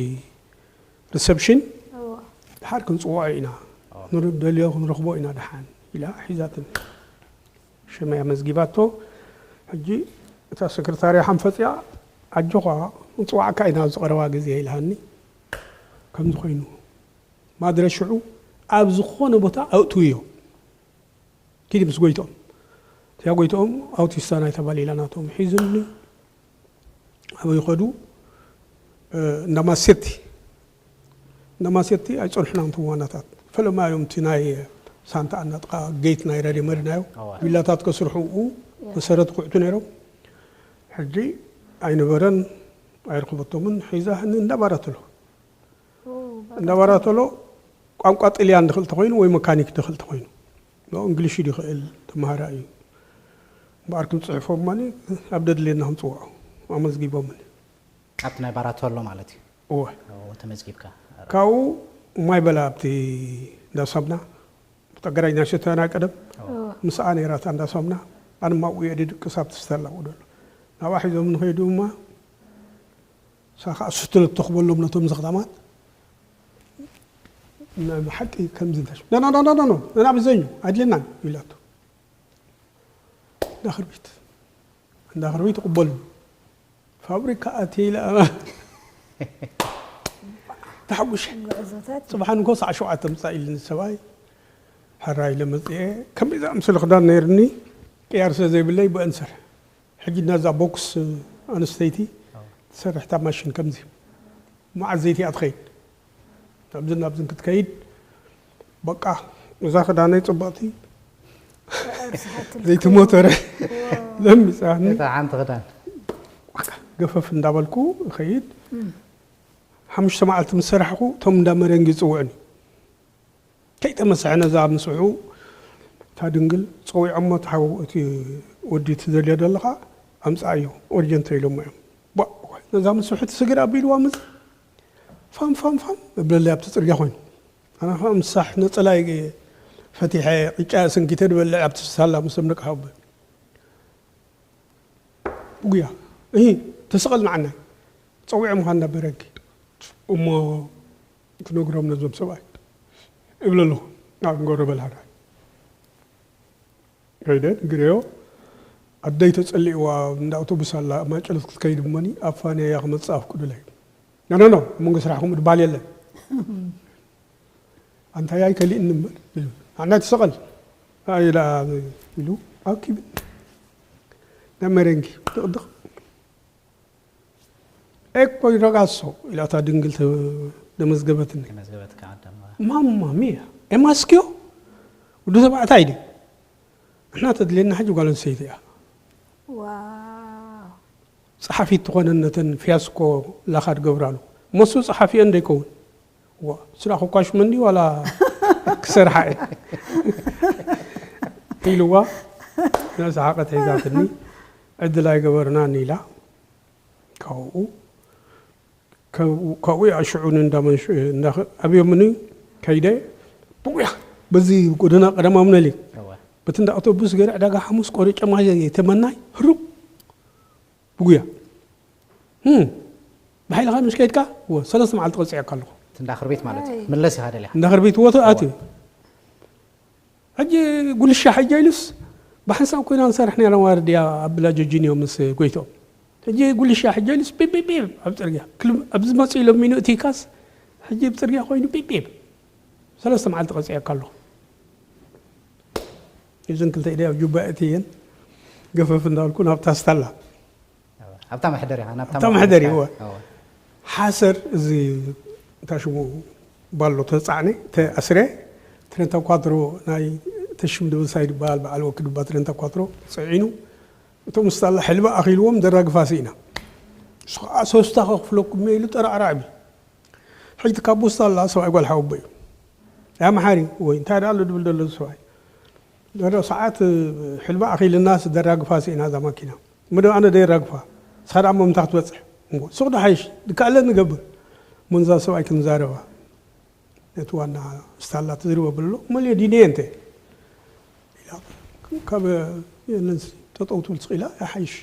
ሪሰፕሽን፣ እወ። ድሓር ክንፅውዖ ኢና፣ ንደልዮ ክንረኽቦ ኢና ደሓን ኢላ ሒዛትኒ። ሽመይ ኣመዝጊባቶ። ሕጂ እታ ሰክረታርያ ሓንፈፅያ፣ ኣጆኻ ክንፅዋዕካ ኢና ኣብዚ ቀረባ ግዜ ኢላሃኒ። ከምዚ ኮይኑ ማድረ ሽዑ ኣብ ዝኾነ ቦታ ኣእትውዮ። ኪዲ ምስ ጎይትኦም። እቲኣ ጎይትኦም ኣውቲስታ ናይታ ባሊላ ናቶም ሒዙኒ ኣበይ ኸዱ? እ፣ እንዳ ማሴቲ። እንዳ ማሴቲ ኣይጸንሑናን እቶም ዋናታት። ፈለማ እዮም እቲ ናይ ሳንታ ኣናጥቓ ጌት ናይ ራድዮ መድናዮ። ኣዋ። ቪላታት ከስርሑ ኣብኡ መሰረት ክውዕቱ ነይሮም። ሕጂ ኣይነበረን፣ ኣይረኽበቶምን። ሒዛ እንዳ ባራተሎ። ኦ፣ እንዳ ባራተሎ ቋንቋ ጥልያን ድኽእል ተኾይኑ ወይ መካኒክ ድኽእል ተኾይኑ። ኖ፣ እንግሊሽ ድኽእል ተምሃራይ እዩ። እምበኣር ክንጽሕፎም ማኒ ኣብ ደድልየና ክንጽውዖ ኣመዝጊቦምኒ። ኣብቲ ናይ ባራቶሎ ማለት እዩ። እወ። ኦ፣ ተመዝጊብካ። ካብኡ ማይ በላ ኣብቲ እንዳ ሳሙና፣ ብጠገራይ ናይ ሸተና ቀደም ኦ፣ ምስኣ ነይራ እታ እንዳ ሳሙና። ኣነ ማብኡ እየ ድድቅስ ኣብቲ ስተላ ውደሎ። ናብኣ ሒዞም ንኸይዱ እማ፣ ንሳ ኸዓ ስትለቶ ክበሎም ነቶም ዘኽታማት፣ ናይ ብሓቂ ከምዚ እንታይ ሽም፣ ኖ፣ ኖ፣ ኖ፣ ኖ፣ ኖ፣ ኖ፣ ኖ፣ ብዘዩ ኣይድልየናን ኢላቶ። እንዳ ክርቢት፣ እንዳ ክርቢት ይቕበሉ። ፋብሪካ ኣትየ ኢለ ተሓጒሸ። ጉዕዞታት ጽባሕ እንኮ ሰዓት ሸውዓተ ምጻእ ኢሉኒ ሰብኣይ። ሕራይ ኢለ መጽኤ። ከመይ ዝኣምሰለ ክዳን ነይርኒ፣ ቅያር ስለ ዘይብለይ ብአንሰር። ሕጂ ነዛ ቦክስ ኣንስተይቲ ትሰርሕ እታ ማሽን ከምዚ። መዓት ዘይቲ እያ ትኸይድ። ናብዝን ናብዝን ክትከይድ፣ በቃ፣ እዛ ክዳነይ ጽብቕቲ፣ ዘይቲ ሞተረ ለሚጻኒ። እታ ሓንቲ ክዳን። ገፈፍ እንዳበልኩ እኸይድ። ሓሙሽተ መዓልቲ ምስ ሰራሕኹ፣ እቶም እንዳ መረንጊ ይጽውዑኒ። ከይተመስሐ ነዛ ምስሑ፣ እታ ድንግል ጸዊዖሞ፣ እቲ ሓው፣ እቲ ወዲ ትደልዮ ዘለኻ ኣምፅኣዮ፣ ኦርጀንቶ ኢሎሞ እዮም። ቧ፣ ነዛ ምስ ውሕድ ስግር ኣቢልዋ ምፅ፣ ፋም፣ ፋም፣ ፋም እብለለይ ኣብቲ ፅርግያ ኮይኑ። ኣነ ከዓ ምሳሕ ነፀላይ ፈቲሐ ቅጫ ሰንኪተ ድበልዕ ኣብቲ ሳላ ምስ ደቂ ሓወቦይ። ብጉያ፣ እሂ፣ ተሰቐል ንዓናይ። ፀዊዖ ምዃን ነበረኪ። እሞ ክነግሮም ነዞም ሰብኣይ እብለ ኣለኹ። ኣብ ንገብሮ በልሃራይ። ከይደ ንግረዮ። ኣደይ ተጸሊእዋ እንዳ ኣውቶቡስ ኣላ፣ ማጨሎት ክትከይድ እሞኒ ኣብ ፋንያ እያ ክመጽእ ኣፍቅዱለይ። ኖ፣ ኖ፣ ኖ፣ ኣብ መንጎ ስራሕ ከምኡ ድበሃል የለን። ኣንታይ ኣይከሊእኒ እምበር፣ ኢሉ። ኣናይ ተሰቐል። ኣይ፣ ኢላ፣ ኢሉ፣ ኣኪብኒ። ናብ መረንጊ፣ ድቕድቕ። ኤኮይ ረጋሶ፣ ኢላ እታ ድንግል ተ-፣ ደመዝገበትኒ። ደመዝገበትካ፣ ኣዳም። ማማ ሚያ፣ ኤማስኪዮ? ወዲ ተባዕታይ ድዩ? ንሕና ተድልየና ሕጂ ጓል ኣንስተይቲ እያ። ዋው። ጸሓፊት ትኾነን ነተን ፊያስኮ ላኻ ትገብራሉ። መሱ ጸሓፊ እንደ ይከውን። ዋ፣ ስራ ኮኳሽ መንዲ ዋላ ክሰርሓ እየ። ኢልዋ፣ ነስሓቐት ሒዛትኒ፣ ዕድል ኣይገበርናን ኢላ። ካብኡ፣ ካብኡ፣ ካብኡ እያ ሽዑ ንእንዳ መንሽ-፣ እንዳ ኸ-፣ ኣብዮምኒ ከይደ፣ ብቑያ፣ በዚ ጎደና ቀዳማዊ ምኒልክ፣ እወ። በቲ እንዳ ኣውቶቡስ ገይረ ዕዳጋ ሓሙስ ቆሪጨ ማይ ተመናይ፣ ህሩብ፣ ብጉያ። ህም፣ ብሓይልኻ ምሽ ከይድካ፣ እወ፣ ሰለስተ መዓልቲ ቀፂዐካ ኣለኹ። እቲ እንዳ ክርቢት ማለት እዩ። ኣይ። ምለስ ኢኻ ደሊኻ። እንዳ ክርቢት ወተ ኣትዩ። እወ። ሕጂ ጉልሻ ሕጂ ኢሉስ ብሓንሳብ ኮይና ንሰርሕ ነይራ ዋርድያ ኣብ ብላጆጂንዮ ምስ ጎይትኦም። ሕጂ ጉልሻ ሕጂ ኢሉስ ቢብ ቢብ ቢብ ኣብ ጽርግያ። ክል-፣ ኣብዚ መጽኡ ኢሎም ሚኑ እቲ ካስ ሕጂ ኣብ ጽርግያ ኮይኑ ቢብ ቢብ። ሰለስተ መዓልቲ ቀጺዐካ ኣለኹ። እዘን ክልተ ኢደይ ኣብ ጁባ ኣእትየን ገፈፍ እንዳልኩ ናብታ ስታላ። ኣብታ መሕደሪ ኢኻ፣ ናብታ ኣብታ መሕደሪ፣ መሕደሪ፣ እወ። እወ። ሓሰር እዚ እንታይ ሽሙ ባሎ ተጻዕነ፣ ተኣስረ፣ ትሬንታ ኳትሮ ናይ ተሽም ደበሳይ ዝበሃል በዓል ወክድ እባ ትሬንታ ኳትሮ ጽዒኑ፣ እቶም ስታላ ሕልባ ኣኺልዎም ደራግፋ ስኢና። ንሱ ኸዓ ሶስታ ከኽፍለኩም እየ ኢሉ ጠራዕራዕ ይብል። ሕጂ ካብ ስታላ ሰብኣይ ጓል ሓወቦ እዩ። ያ መሓሪ ወይ እንታይ ደኣ ኣሎ ድብል ዘሎ ሰብኣይ። ደሎ ሰዓት ሕልባ ኣኺልናስ ደራግፋ ስኢና እዛ ማኪና። እሞ ደኣ ኣነ ደየራግፋ። ንስኻ ደኣ እሞ ምንታይ ክትበጽሕ? እሞ ሱቕ ዶ ሓይሽ? ድካኣለ ንገብር። እሞ ንዛ ሰብኣይ ክንዛረባ። ነቲ ዋና ስታላ ትዝርቦ ብሎ፣ መሊኦ ዲነየ እንተ። ኢላ፣ ካብ የለንስ ጠጠው ትብል ስቕ ኢላ፣ ይሓይሽ።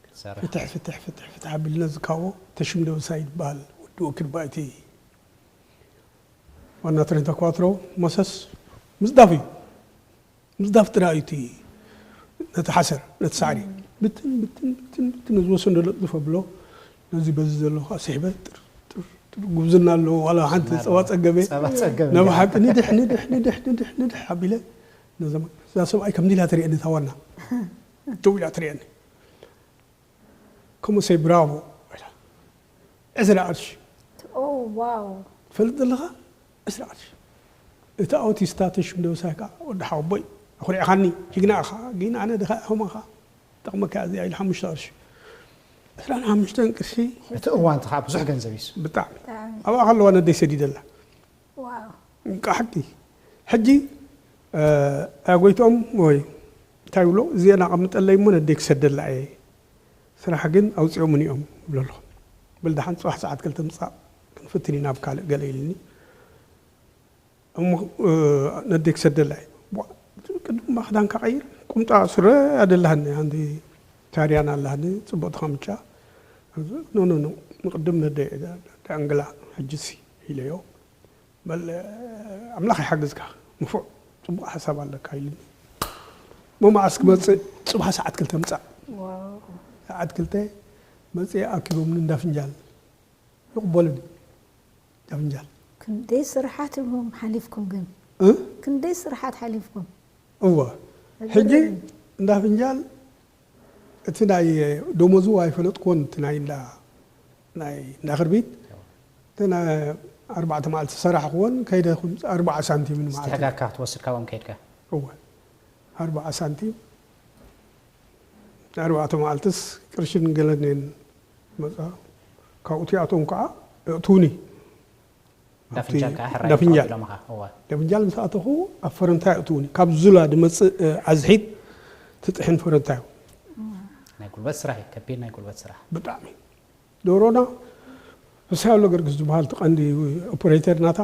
ክትሰርሕ። ፍትሕ፣ ፍትሕ፣ ፍትሕ፣ ፍትሕ ኣቢልና ዝካዎ ተሽም ደበሳይ ይበሃል። ወዲ ወክድ ባይቲ ዋና ትሬንታ ኳትሮ መሰስ ምዝዳፍ እዩ። ምዝዳፍ ጥራይ እዩ እቲ ነቲ ሓሰር፣ ነቲ ሳዕሪ። ብትን፣ ብትን፣ ብትን፣ ብትን፣ ነዚ ወሰን ዘሎ ጥፍ ኣብሎ፣ ነዚ በዚ ዘሎ ከዓ ስሕበ፣ ጥር፣ ጥር፣ ጥር፣ ጉብዝና ኣለዎ፣ ዋላ ሓንቲ ጸባ ጸገበ። ጸባ ጸገበ። ናብ ሓቂ ንድሕ፣ ንድሕ፣ ንድሕ፣ ንድሕ፣ ንድሕ ኣቢለ፣ ነዛ፣ እዛ ሰብኣይ ከምዚ ኢላ ትርእየኒ፣ እታ ዋና። ደው ኢላ ትርእየኒ። ከምኡ ሰይ ብራቮ፣ ኢላ። ዕስራ ቅርሺ። ኦ፣ ዋው። ትፈልጥ ዘለኻ? ዕስራ ቅርሺ። እቲ ኣውቲስታ ተሽም ደበሳይ ከኣ፣ ወዲ ሓወቦይ፣ ኣኹሪዕኻኒ፣ ጅግና ኢኻ፣ ግን ኣነ ድኻ ኢኹም ኢኻ፣ ጠቕመካ እዚኣ ኢሉ ሓሙሽተ ቅርሺ። ዕስራን ሓሙሽተን ቅርሺ። እቲ እዋን እቲ ከኣ ብዙሕ ገንዘብ እዩ። ብጣዕሚ። ብጣዕሚ። ኣብኣ ከለዋ ነደይ ሰዲደላ። ዋው። እንቃ ሓቂ። ሕጂ፣ እ፣ ኣጎይትኦም ወይ እንታይ ይብሎ፣ እዚአን ኣቐምጠለይ እሞ ነደይ ክሰደላ እየ። ስራሕ ግን ኣውጺኦምኒ እዮም እብሎ ኣለኹ። በል ደሓን ጽባሕ ሰዓት ክልተ ምጻእ ክንፍትን ኢና ኣብ ካልእ ገለ ኢልኒ። እሞ፣ እ፣ ነደይ ክሰደላ እየ። ቧ-፣ ቅድም እባ ክዳንካ ቀይር፣ ቁምጣ ስረ ኣደላሃኒ፣ ሓንቲ ታርያን ኣላሃኒ፣ ጽቡቕ ተኸምቻ። ኖ፣ ኖ፣ ኖ፣ ንቅድም ነደይ፣ ዳንግላ፣ ሕጅሲ ኢለዮ። በል፣ ኣምላኽ ይሓግዝካ። ንፉዕ፣ ጽቡቕ ሓሳብ ኣለካ ኢሉኒ። እሞ መዓስ ክመጽእ? ጽባሕ ሰዓት ክልተ ምጻእ። ዋው። ሰዓት ክልተ መጽየ ኣኪቦምኒ እንዳ ፍንጃል። ይቕበሉኒ። እንዳ ፍንጃል። ክንደይ ስርሓት ኢኹም ሓሊፍኩም ግን? እ? ክንደይ ስርሓት ሓሊፍኩም? እወ። ሕጂ ዝገርም እዩ። እንዳ ፍንጃል እቲ ናይ ደሞዙ ኣይፈለጥኩዎን፣ እቲ ናይ እንዳ፣ ናይ እንዳ ክርቢት። እቲ ናይ ኣርባዕተ መዓልቲ ዝሰራሕኩዎን ከይደ ኹም ኣርባዓ ሳንቲም ንመዓልቲ። ዝተሕጋካ ክትወስድ ካብኦም ከይድካ? እወ። ኣርባዓ ሳንቲም። ንኣርባዕተ መዓልትስ ቅርሽን ገለን እየን መጻ። ካብኡ እቲኣቶም ከዓ የእትዉኒ። እንዳ ፍንጃል ከዓ ሕራይ እንዳ ፍንጃል። ይተቐቢሎምኻ። እወ። እንዳ ፍንጃል ምስ ኣተኹ ኣብ ፈረንታይ የእትዉኒ። ካብ ዙላ ድመጽእ፣ እ፣ ኣዝሒት ትጥሕን ፈረንታይ እዩ። ናይ ጉልበት ስራሕ እዩ፣ ከቢድ ናይ ጉልበት ስራሕ። ብጣዕሚ ደሮና ፍስሃ ኣሎ ገርግስ ዝበሃል እቲ ቀንዲ ኦፕሬተር ናታ፣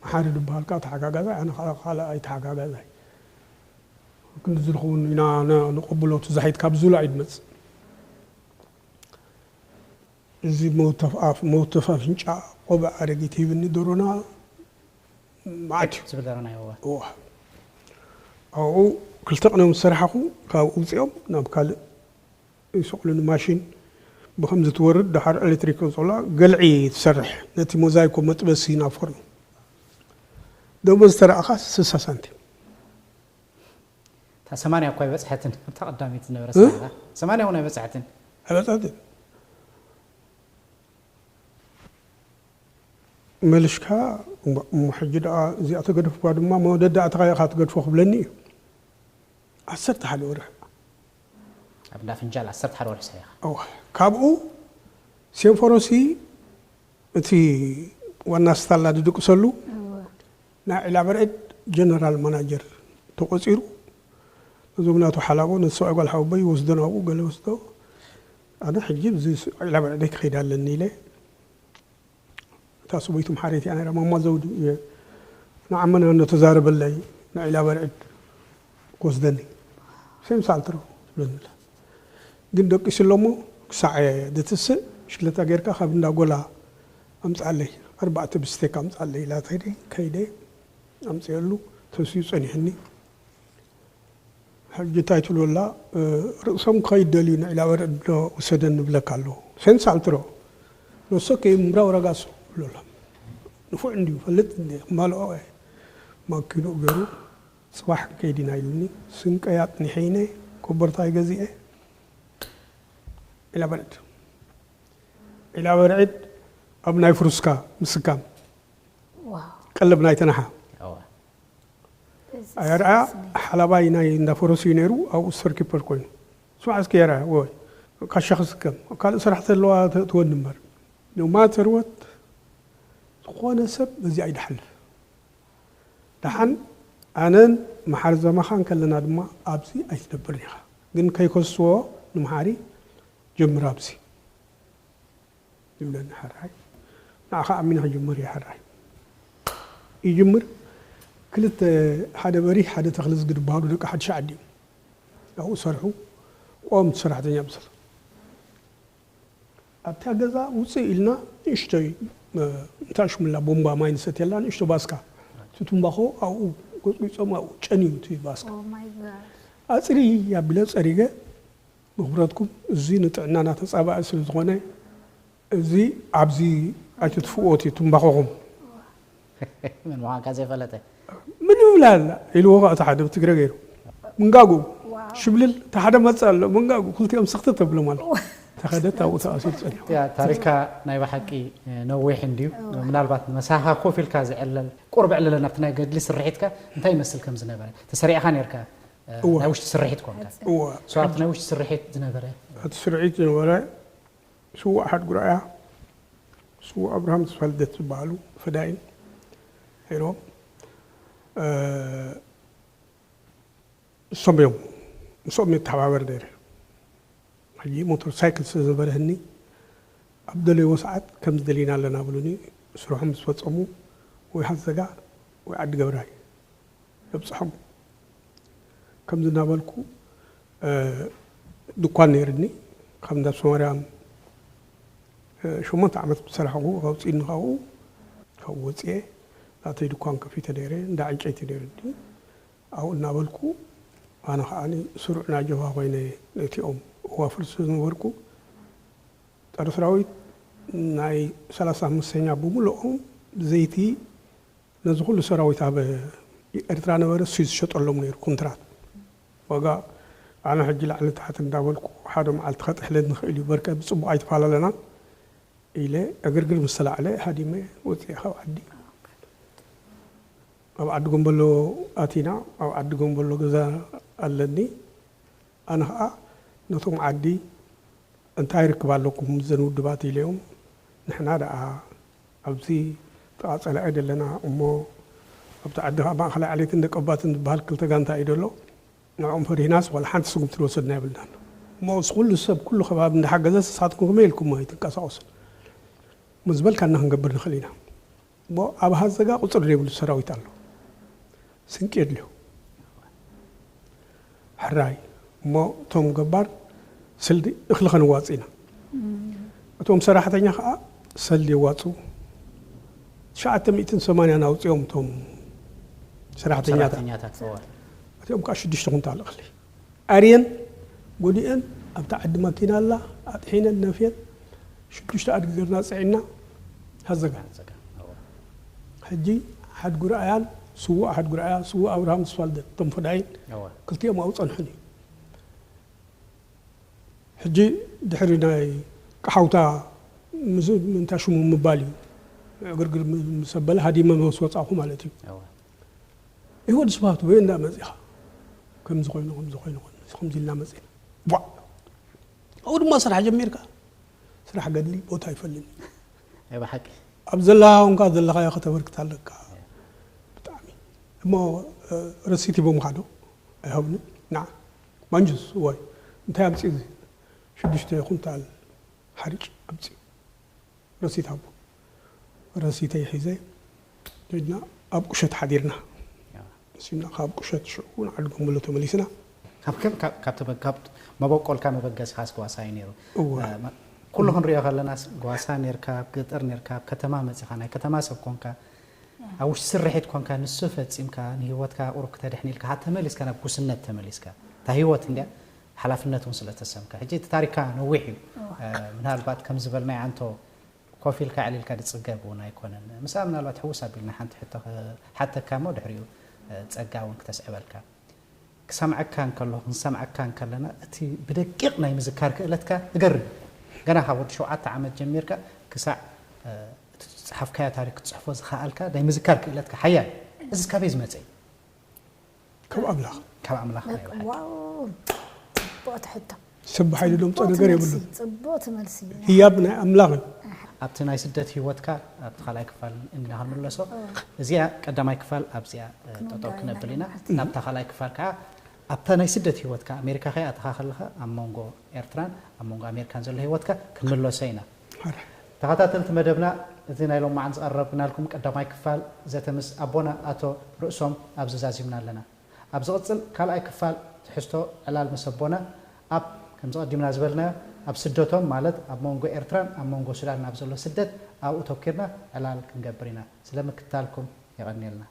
መሓሪ ዝበሃል ከዓ ተሓጋጋዛይ፣ ኣነ ከዓ ካልኣይ ተሓጋጋዛይ። ክንዲ ዝኸውን ኢና ነ- ንቐብሎ። እቲ ዛሒት ካብ ዙላ እዩ ዝመፅእ። እዚ መውተፍ ኣፍ መውተፍ ኣፍንጫ ቆብዕ ኣረጊት ሂብኒ ደሮና። ማዕት እዩ። ዝብል ደረና ይወ እዋ ኣብኡ ክልተ ቅነ ምስ ሰራሕኹ፣ ካብኡ ውፅኦም ናብ ካልእ ይሰቕሉኒ። ማሽን ብከምዚ ትወርድ፣ ድሓር ኤሌክትሪክ ከንፀላ ገልዒ ትሰርሕ፣ ነቲ ሞዛይኮ መጥበሲ ናብ ፈርኖ ደሞ ዝተረኣኻ ስሳ ሳንቲም። እታ ሰማንያ እኳ ኣይበፅሐትን፣ እታ ቀዳመይቲ ዝነበረ እ? ሰማንያ እውን ኣይበፅሐትን። ኣይበፅሐትን። መልሽካ እሞ ሕጂ ደኣ እዚኣ ተገደፍኳ ድማ መወደዳ ኣተኻ ኢኻ ትገድፎ ክብለኒ እዩ። ዓሰርተ ሓደ ወርሒ ኣብ እንዳ ፍንጃል ዓሰርተ ሓደ ወርሒ ሰሪኻ። እዋ ካብኡ ሴንፎሮሲ እቲ ዋና ስታላ ድድቅሰሉ ናይ ዒላ በርዕድ ጀነራል ማናጀር ተቆፂሩ፣ ነዞም ናቱ ሓላቦ ነቲ ሰብኣይ ጓል ሓወቦይ ይወስዶ ናብኡ፣ ገለ ወስዶ። ኣነ ሕጂ እዚ ዒላ በርዕደይ ክኸይድ ኣለኒ ኢለ፣ እታ ሰበይቱ መሓረይቲ እያ ነይራ፣ ማማ ዘውዲ እየ ንዓመና እነተዛረበለይ ንዒላ በርዕድ ክወስደኒ። ሴም ሳልትሮ ትብለኒ ኣላ። ግን ደቂሱ ኣሎ እሞ ክሳዕ ድትስእ ሽክለታ ጌርካ ካብ እንዳ ጎላ ኣምፅኣለይ፣ ኣርባዕተ ብስቴክ ኣምፅኣለይ ኢላተኒ። ከይደ ኣምፅኤሉ ተስዩ ፀኒሕኒ። ሕጂ እንታይ ትብሎ ኣላ? ርእሶም ክኸይድ ደልዩ ንዒላ በርዕድ ዶ ውሰደኒ ንብለካ ኣለዉ። ሴንት ሳልትሮ ኖሶ ከይምብራ ወረጋሶ ብሎ ኣሎ። ንፉዕ እንድዩ ፈልጥ እንዲ ክማልኦ ማኪንኡ ገይሩ። ጽባሕ ክንከይድ ኢና ኢሉኒ። ስንቀይ ኣጥኒሐ ኢነ ኮቦርታይ ገዚኤ ዒላ በርዕድ ዒላ በርዕድ ኣብ ናይ ፍሩስካ ምስካም ዋው ቀለብ ናይ ተናሓ እወ። እዚ ኣያርኣያ ስስኒ። ሓላባይ ናይ እንዳ ፈረስ እዩ ነይሩ። ኣብኡ ስቶርኪፐር ኮይኑ ስማዕ እስኪ ያርኣያ ወይ ካሻ ክስከም ካልእ ስራሕ ተለዋ ትወኒ እምበር ኖማተርወት ዝኾነ ሰብ በዚ ኣይድሓልፍ። ደሓን ኣነን መሓር ዘማኻን ከለና ድማ ኣብዚ ኣይትነብርን ኢኻ፣ ግን ከይከስዎ ንመሓሪ ጀምር ኣብዚ ይብለኒ ሓራይ። ንዓኻ ኣሚነ ክጅምር እየ ሓራይ። ይጅምር ክልተ ሓደ በሪህ ሓደ ተኽሊ ዝግድበሃሉ ደቂ ሓድሽ ዓዲ እዮም። ኣብኡ ሰርሑ ቆም ሰራሕተኛ ብሰል ኣብታ ገዛ ውፅእ ኢልና ንእሽቶይ እንታሽሙላ ቦምባ ማይ ንሰትየላ ንእሽቶ ባስካ እቲ ትምባኾ ኣብኡ ጎፅጒፆም ኣብኡ ጨንዩ እቲ ባስካ Oh my God። ኣፅሪ ኣቢለ ፀሪገ ብክብረትኩም እዚ ንጥዕናና ተፃባኢ ስለ ዝኾነ እዚ ኣብዚ ኣይትጥፍዎ እቲ ትምባኾኹም ምን ምዃንካ ዘይፈለጠ ምን ይብላል ኢልዎ ከዓ እቲ ሓደ ብትግረ ገይሩ ምንጋጉ ሽብልል እቲ ሓደ መፅእ ኣሎ ምንጋጉ ክልቲኦም ስኽትት ተብሎም ኣሎ ተኸደት ኣብኡ ተኣሲሩ ፀኒሑ እያ ታሪካ ናይ ብሓቂ ነዊሕ እንድዩ ምናልባት መሳኻ ኮፍ ኢልካ ዝዕለል ቁርብ ዕለለ ናብቲ ናይ ገድሊ ስርሒትካ እንታይ ይመስል ከም ዝነበረ ተሰሪዕካ ነርካ እወ። ናይ ውሽጢ ስርሒት ኮንካ እወ so ኣብቲ ናይ ውሽጢ ስርሒት ዝነበረ እቲ ስርዒት ዝነበረ ስዉእ ሓድ ጉራያ ስዉእ ኣብርሃም ተስፋልደት ዝበሃሉ ፈዳይን ሄሮም እሶም እዮም ምስኦም እየ ተሓባበር ነይረ ሕጂ ሞተር ሳይክል ስለ ዝነበረህኒ ኣብ ደለይዎ ሰዓት ከም ዝደልዩና ኣለና ብሉኒ ስርሖም ምስ ፈፀሙ ወይ ሃዘጋ ወይ ዓዲ ገብራይ የብፅሖም ከምዚ እናበልኩ ድኳን ነይርኒ ካብ እንዳ ሰማርያን ሸሞንተ ዓመት ዝሰራሕኹ ኣውፅእኒ ካብኡ ካብኡ ወፅኤ ናተይ ድኳን ከፊተ ነይረ እንዳ ዕንጨይቲ ነይርኒ ኣብኡ እናበልኩ ኣነ ከዓ ስሩዕ ናጀባ ኮይነ ነቲኦም እዋፍር ዝነበርኩ ፀረ ሰራዊት ናይ ሰላሳ ኣምስተኛ ብምልኦም ብዘይቲ ነዚ ኩሉ ሰራዊት ኣብ ኤርትራ ነበረ እሱ ዝሸጠሎም ነይሩ ኮንትራት ዋጋ ኣነ ሕጂ ላዕሊ ታሕቲ እንዳበልኩ ሓደ መዓልቲ ከጥሕለኒ ይኽእል እዩ በርከ ብፅቡቅ ኣይተፈላለናን ኢለ ዕግርግር ምስ ተላዕለ ሃዲመ ወፅኤ ካብ ዓዲ ኣብ ዓዲ ጎንበሎ ኣቲና ኣብ ዓዲ ጎንበሎ ገዛ ኣለኒ ኣነ ከዓ ነቶም ዓዲ እንታይ ርክብ ኣለኩም ዘን ውድባት ኢለዮም ንሕና ደኣ ኣብዚ ጥቓ ፀላኢ ደለና እሞ ኣብቲ ዓዲ ከዓ ማእኸላይ ዓሌትን ደቀባትን ዝበሃል ክልተ ጋንታ እዩ ደሎ ንዕኦም ፈሪህናስ ዋላ ሓንቲ ስጉምቲ ንወሰድና የብልናን እሞ እዚ ኩሉ ሰብ ኩሉ ከባቢ እንዳሓገዘ ንሳትኩም ከመይ ኢልኩም ኣይትንቀሳቐሱ? ምዝበልካና ክንገብር ንኽእል ኢና። እሞ ኣብ ሃዘጋ ቁፅሪ ዘይብሉ ሰራዊት ኣሎ። ስንቂ የድልዮ። ሕራይ እሞ እቶም ገባር ስልዲ እኽሊ ከነዋፅ ኢና። እቶም ሰራሕተኛ ከዓ ሰልዲ የዋፅኡ። ትሽዓተ ሚእትን ሰማንያን ኣውፅኦም እቶም ሰራሕተኛታት። ሰራሕተኛታት፣ እወ። እቲኦም ከዓ ሽዱሽተ ኩንታል እኽሊ ኣርየን ጎዲኤን ኣብታ ዓዲ ማኪና ኣላ ኣጥሒነን ነፍየን ሽዱሽተ ኣድጊ ገርና ፅዒና ሃዘጋ። ሃዘጋ፣ እወ። ሕጂ ሓድጉ ረኣያን ስዉእ ሓድጉ ረኣያ ስዉእ ኣብርሃም ስፋልደት እቶም ፈዳይን እወ። ክልቲኦም ኣብኡ ፀንሑን እዩ። ሕጂ ድሕሪ ናይ ቀሓውታ ምስ ምንታ ሽሙ ምባል እዩ። ዕግርግር ምስ ኣበለ ሃዲመ ምስ ወፃእኹ ማለት እዩ። እወ። ይህ ወዲ ስብሃቱ ወይ እንዳ መፂኻ ከምዚ ኮይኑ ከምዚ ኮይኑ ከምዚ ኢልና መፂና ቧዕ ኣብኡ ድማ ስራሕ ጀሚርካ። ስራሕ ገድሊ ቦታ ይፈልኒ። ናይ ብሓቂ። ኣብ ዘለኻ ኮንካ ዘለኻዮ ከተበርክት ኣለካ። ብጣዕሚ እሞ ረሲት ሂቦምኻ ዶ ኣይሃቡኒ? ንዓ ማንጁስ ወይ እንታይ ኣምፅኡ እዚ ሽዱሽተ ኩንታል ሓርጭ ኣምፅኡ። ረሲት ሃቡ። ረሲተይ ሒዘ ሄድና ኣብ ቁሸት ሓዲርና። መሲና ካብ ቁሸት ሽዑ ንዓዲ ጎመሎ ተመሊስና። ካብ ከም ካብ ካብ ተበ- ካብ መበቆልካ መበገስኻስ ጓሳ እዩ ነይሩ። እወ። እ፣ መ- ኩሉ ክንሪኦ ከለናስ ጓሳ ነርካ፣ ኣብ ገጠር ነርካ፣ ኣብ ከተማ መጺኻ ናይ ከተማ ሰብ ኮንካ፣ ኣብ ውሽጢ ስርሒት ኮንካ ንሱ ፈጺምካ ንህይወትካ ቁሩብ ክተድሕን ኢልካ ተመሊስካ ናብ ጉስነት ተመሊስካ እታ ህይወት እንድያ ሓላፍነት እውን ስለ ተሰምካ ሕጂ እቲ ታሪካ ነዊሕ እዩ። ምናልባት ከም ዝበልናይ ኣንቶ ኮፍ ኢልካ ዕሊልካ ዝፅገብ እውን ኣይኮነን። ምስኣ ምናልባት ሕውስ ኣቢልና ሓንቲ ሕቶ ሓተካ እሞ ድሕሪኡ ፀጋ እውን ክተስዕበልካ። ክሰምዐካ እንከሎ ክንሰምዐካ እንከለና እቲ ብደቂቕ ናይ ምዝካር ክእለትካ እገርም። ገና ካብ ወዲ ሸውዓተ ዓመት ጀሚርካ ክሳዕ እቲ ዝፀሓፍካዮ ታሪክ ክትፅሕፎ ዝኸኣልካ ናይ ምዝካር ክእለትካ ሓያል። እዚ ካበይ ዝመፀ እዩ? ካብ ኣምላኽ። ካብ ኣምላኽ ናይ ብሓቂ። ዋው፣ ጽቡቕቲ ሕቶ። ሰብ ብሓይሉ ደምጾ ጽቡቕቲ ነገር መልሲ፣ የብሉን። ጽቡቕቲ መልሲ። ህያብ ናይ ኣምላኽ እዩ። ኣብቲ ናይ ስደት ህይወትካ ኣብቲ ካልኣይ ክፋል ኢና ክንምለሶ። እዚኣ ቀዳማይ ክፋል ኣብዚኣ፣ እ፣ ክንወዳእ ጠጠው ኢና ክነብል ኢና። ማለት እዩ። ናብታ ካልኣይ ክፋል ከዓ ኣብታ ናይ ስደት ህይወትካ ኣሜሪካ ከይኣተኻ ከለኻ ኣብ መንጎ ኤርትራን ኣብ መንጎ ኣሜሪካን ዘሎ ህይወትካ ክንምለሶ ኢና። ሓራ። ተኸታተልቲ መደብና፣ እዚ ናይ ሎማዓን ዝቐረብናልኩም ቀዳማይ ክፋል ዘተ ምስ ኣቦና ኣቶ ርእሶም ኣብዚ ዛዚምና ኣለና። ኣብ ዝቕጽል ካልኣይ ክፋል ትሕዝቶ ዕላል ምስ ኣቦና ኣብ፣ ከምዚ ቀዲምና ዝበልናዮ፣ ኣብ ስደቶም፣ ማለት ኣብ መንጎ ኤርትራን ኣብ መንጎ ሱዳን ኣብ ዘሎ ስደት፣ ኣብኡ ተኪርና ዕላል ክንገብር ኢና። ስለ ምክትታልኩም የቐንየልና።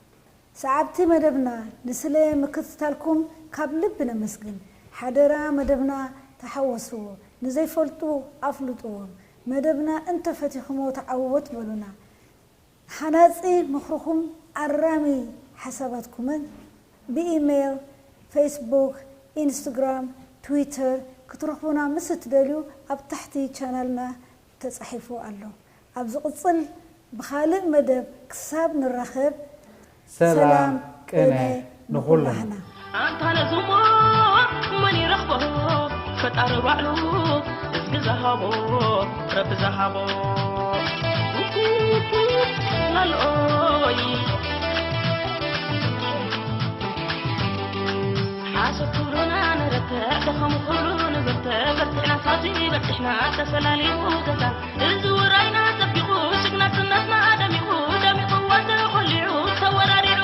ሰዓብቲ መደብና፣ ንስለ ምክትታልኩም ካብ ልቢ ነመስግን። ሓደራ መደብና ተሓወስዎ፣ ንዘይፈልጡ ኣፍልጥዎም። መደብና እንተፈቲኹሞ ተዓወት በሉና። ሃናጺ ምኽርኹም፣ ኣራሚ ሓሳባትኩምን ብኢሜይል፣ ፌስቡክ፣ ኢንስታግራም፣ ትዊተር ክትረኽቡና ምስ እትደልዩ ኣብ ታሕቲ ቻናልና ተጻሒፉ ኣሎ። ኣብ ዝቕጽል ብኻልእ መደብ ክሳብ ንራኸብ፣ ሰላም፣ ሰላም፣ ቅነ፣ ቅነ ንኹልና። ንኹላህና። ኣንታ ነዚ እሞ መን ይረኽቦ? ፈጣሪ ባዕሉ እዝጊ ዝሃቦ፣ ረቢ ዝሃቦ። ላልኦይ። ሓሶት ክብሉና ንረትዕ፣ ደኸሙ ክብሉ ንብርትዕ፣ በርቲዕና ሳቱ በርቲዕና፣ ተፈላልዩ ገዛ። እዚ ውራይና ጸቢቑ፣ ጅግናትነትና ደሚቑ፣ ደሚቑ ተኾሊዑ፣ ተወራሪዑ።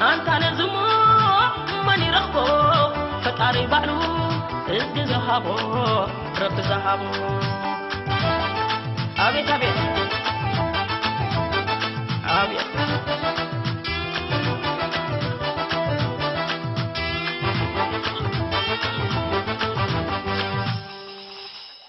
ኣንታ ነዚ እሞ መን ይረኽቦ? ፈጣሪ ባዕሉ እዝጊ ዝሃቦ፣ ረቢ ዝሃቦ። ኣቤት ኣቤት።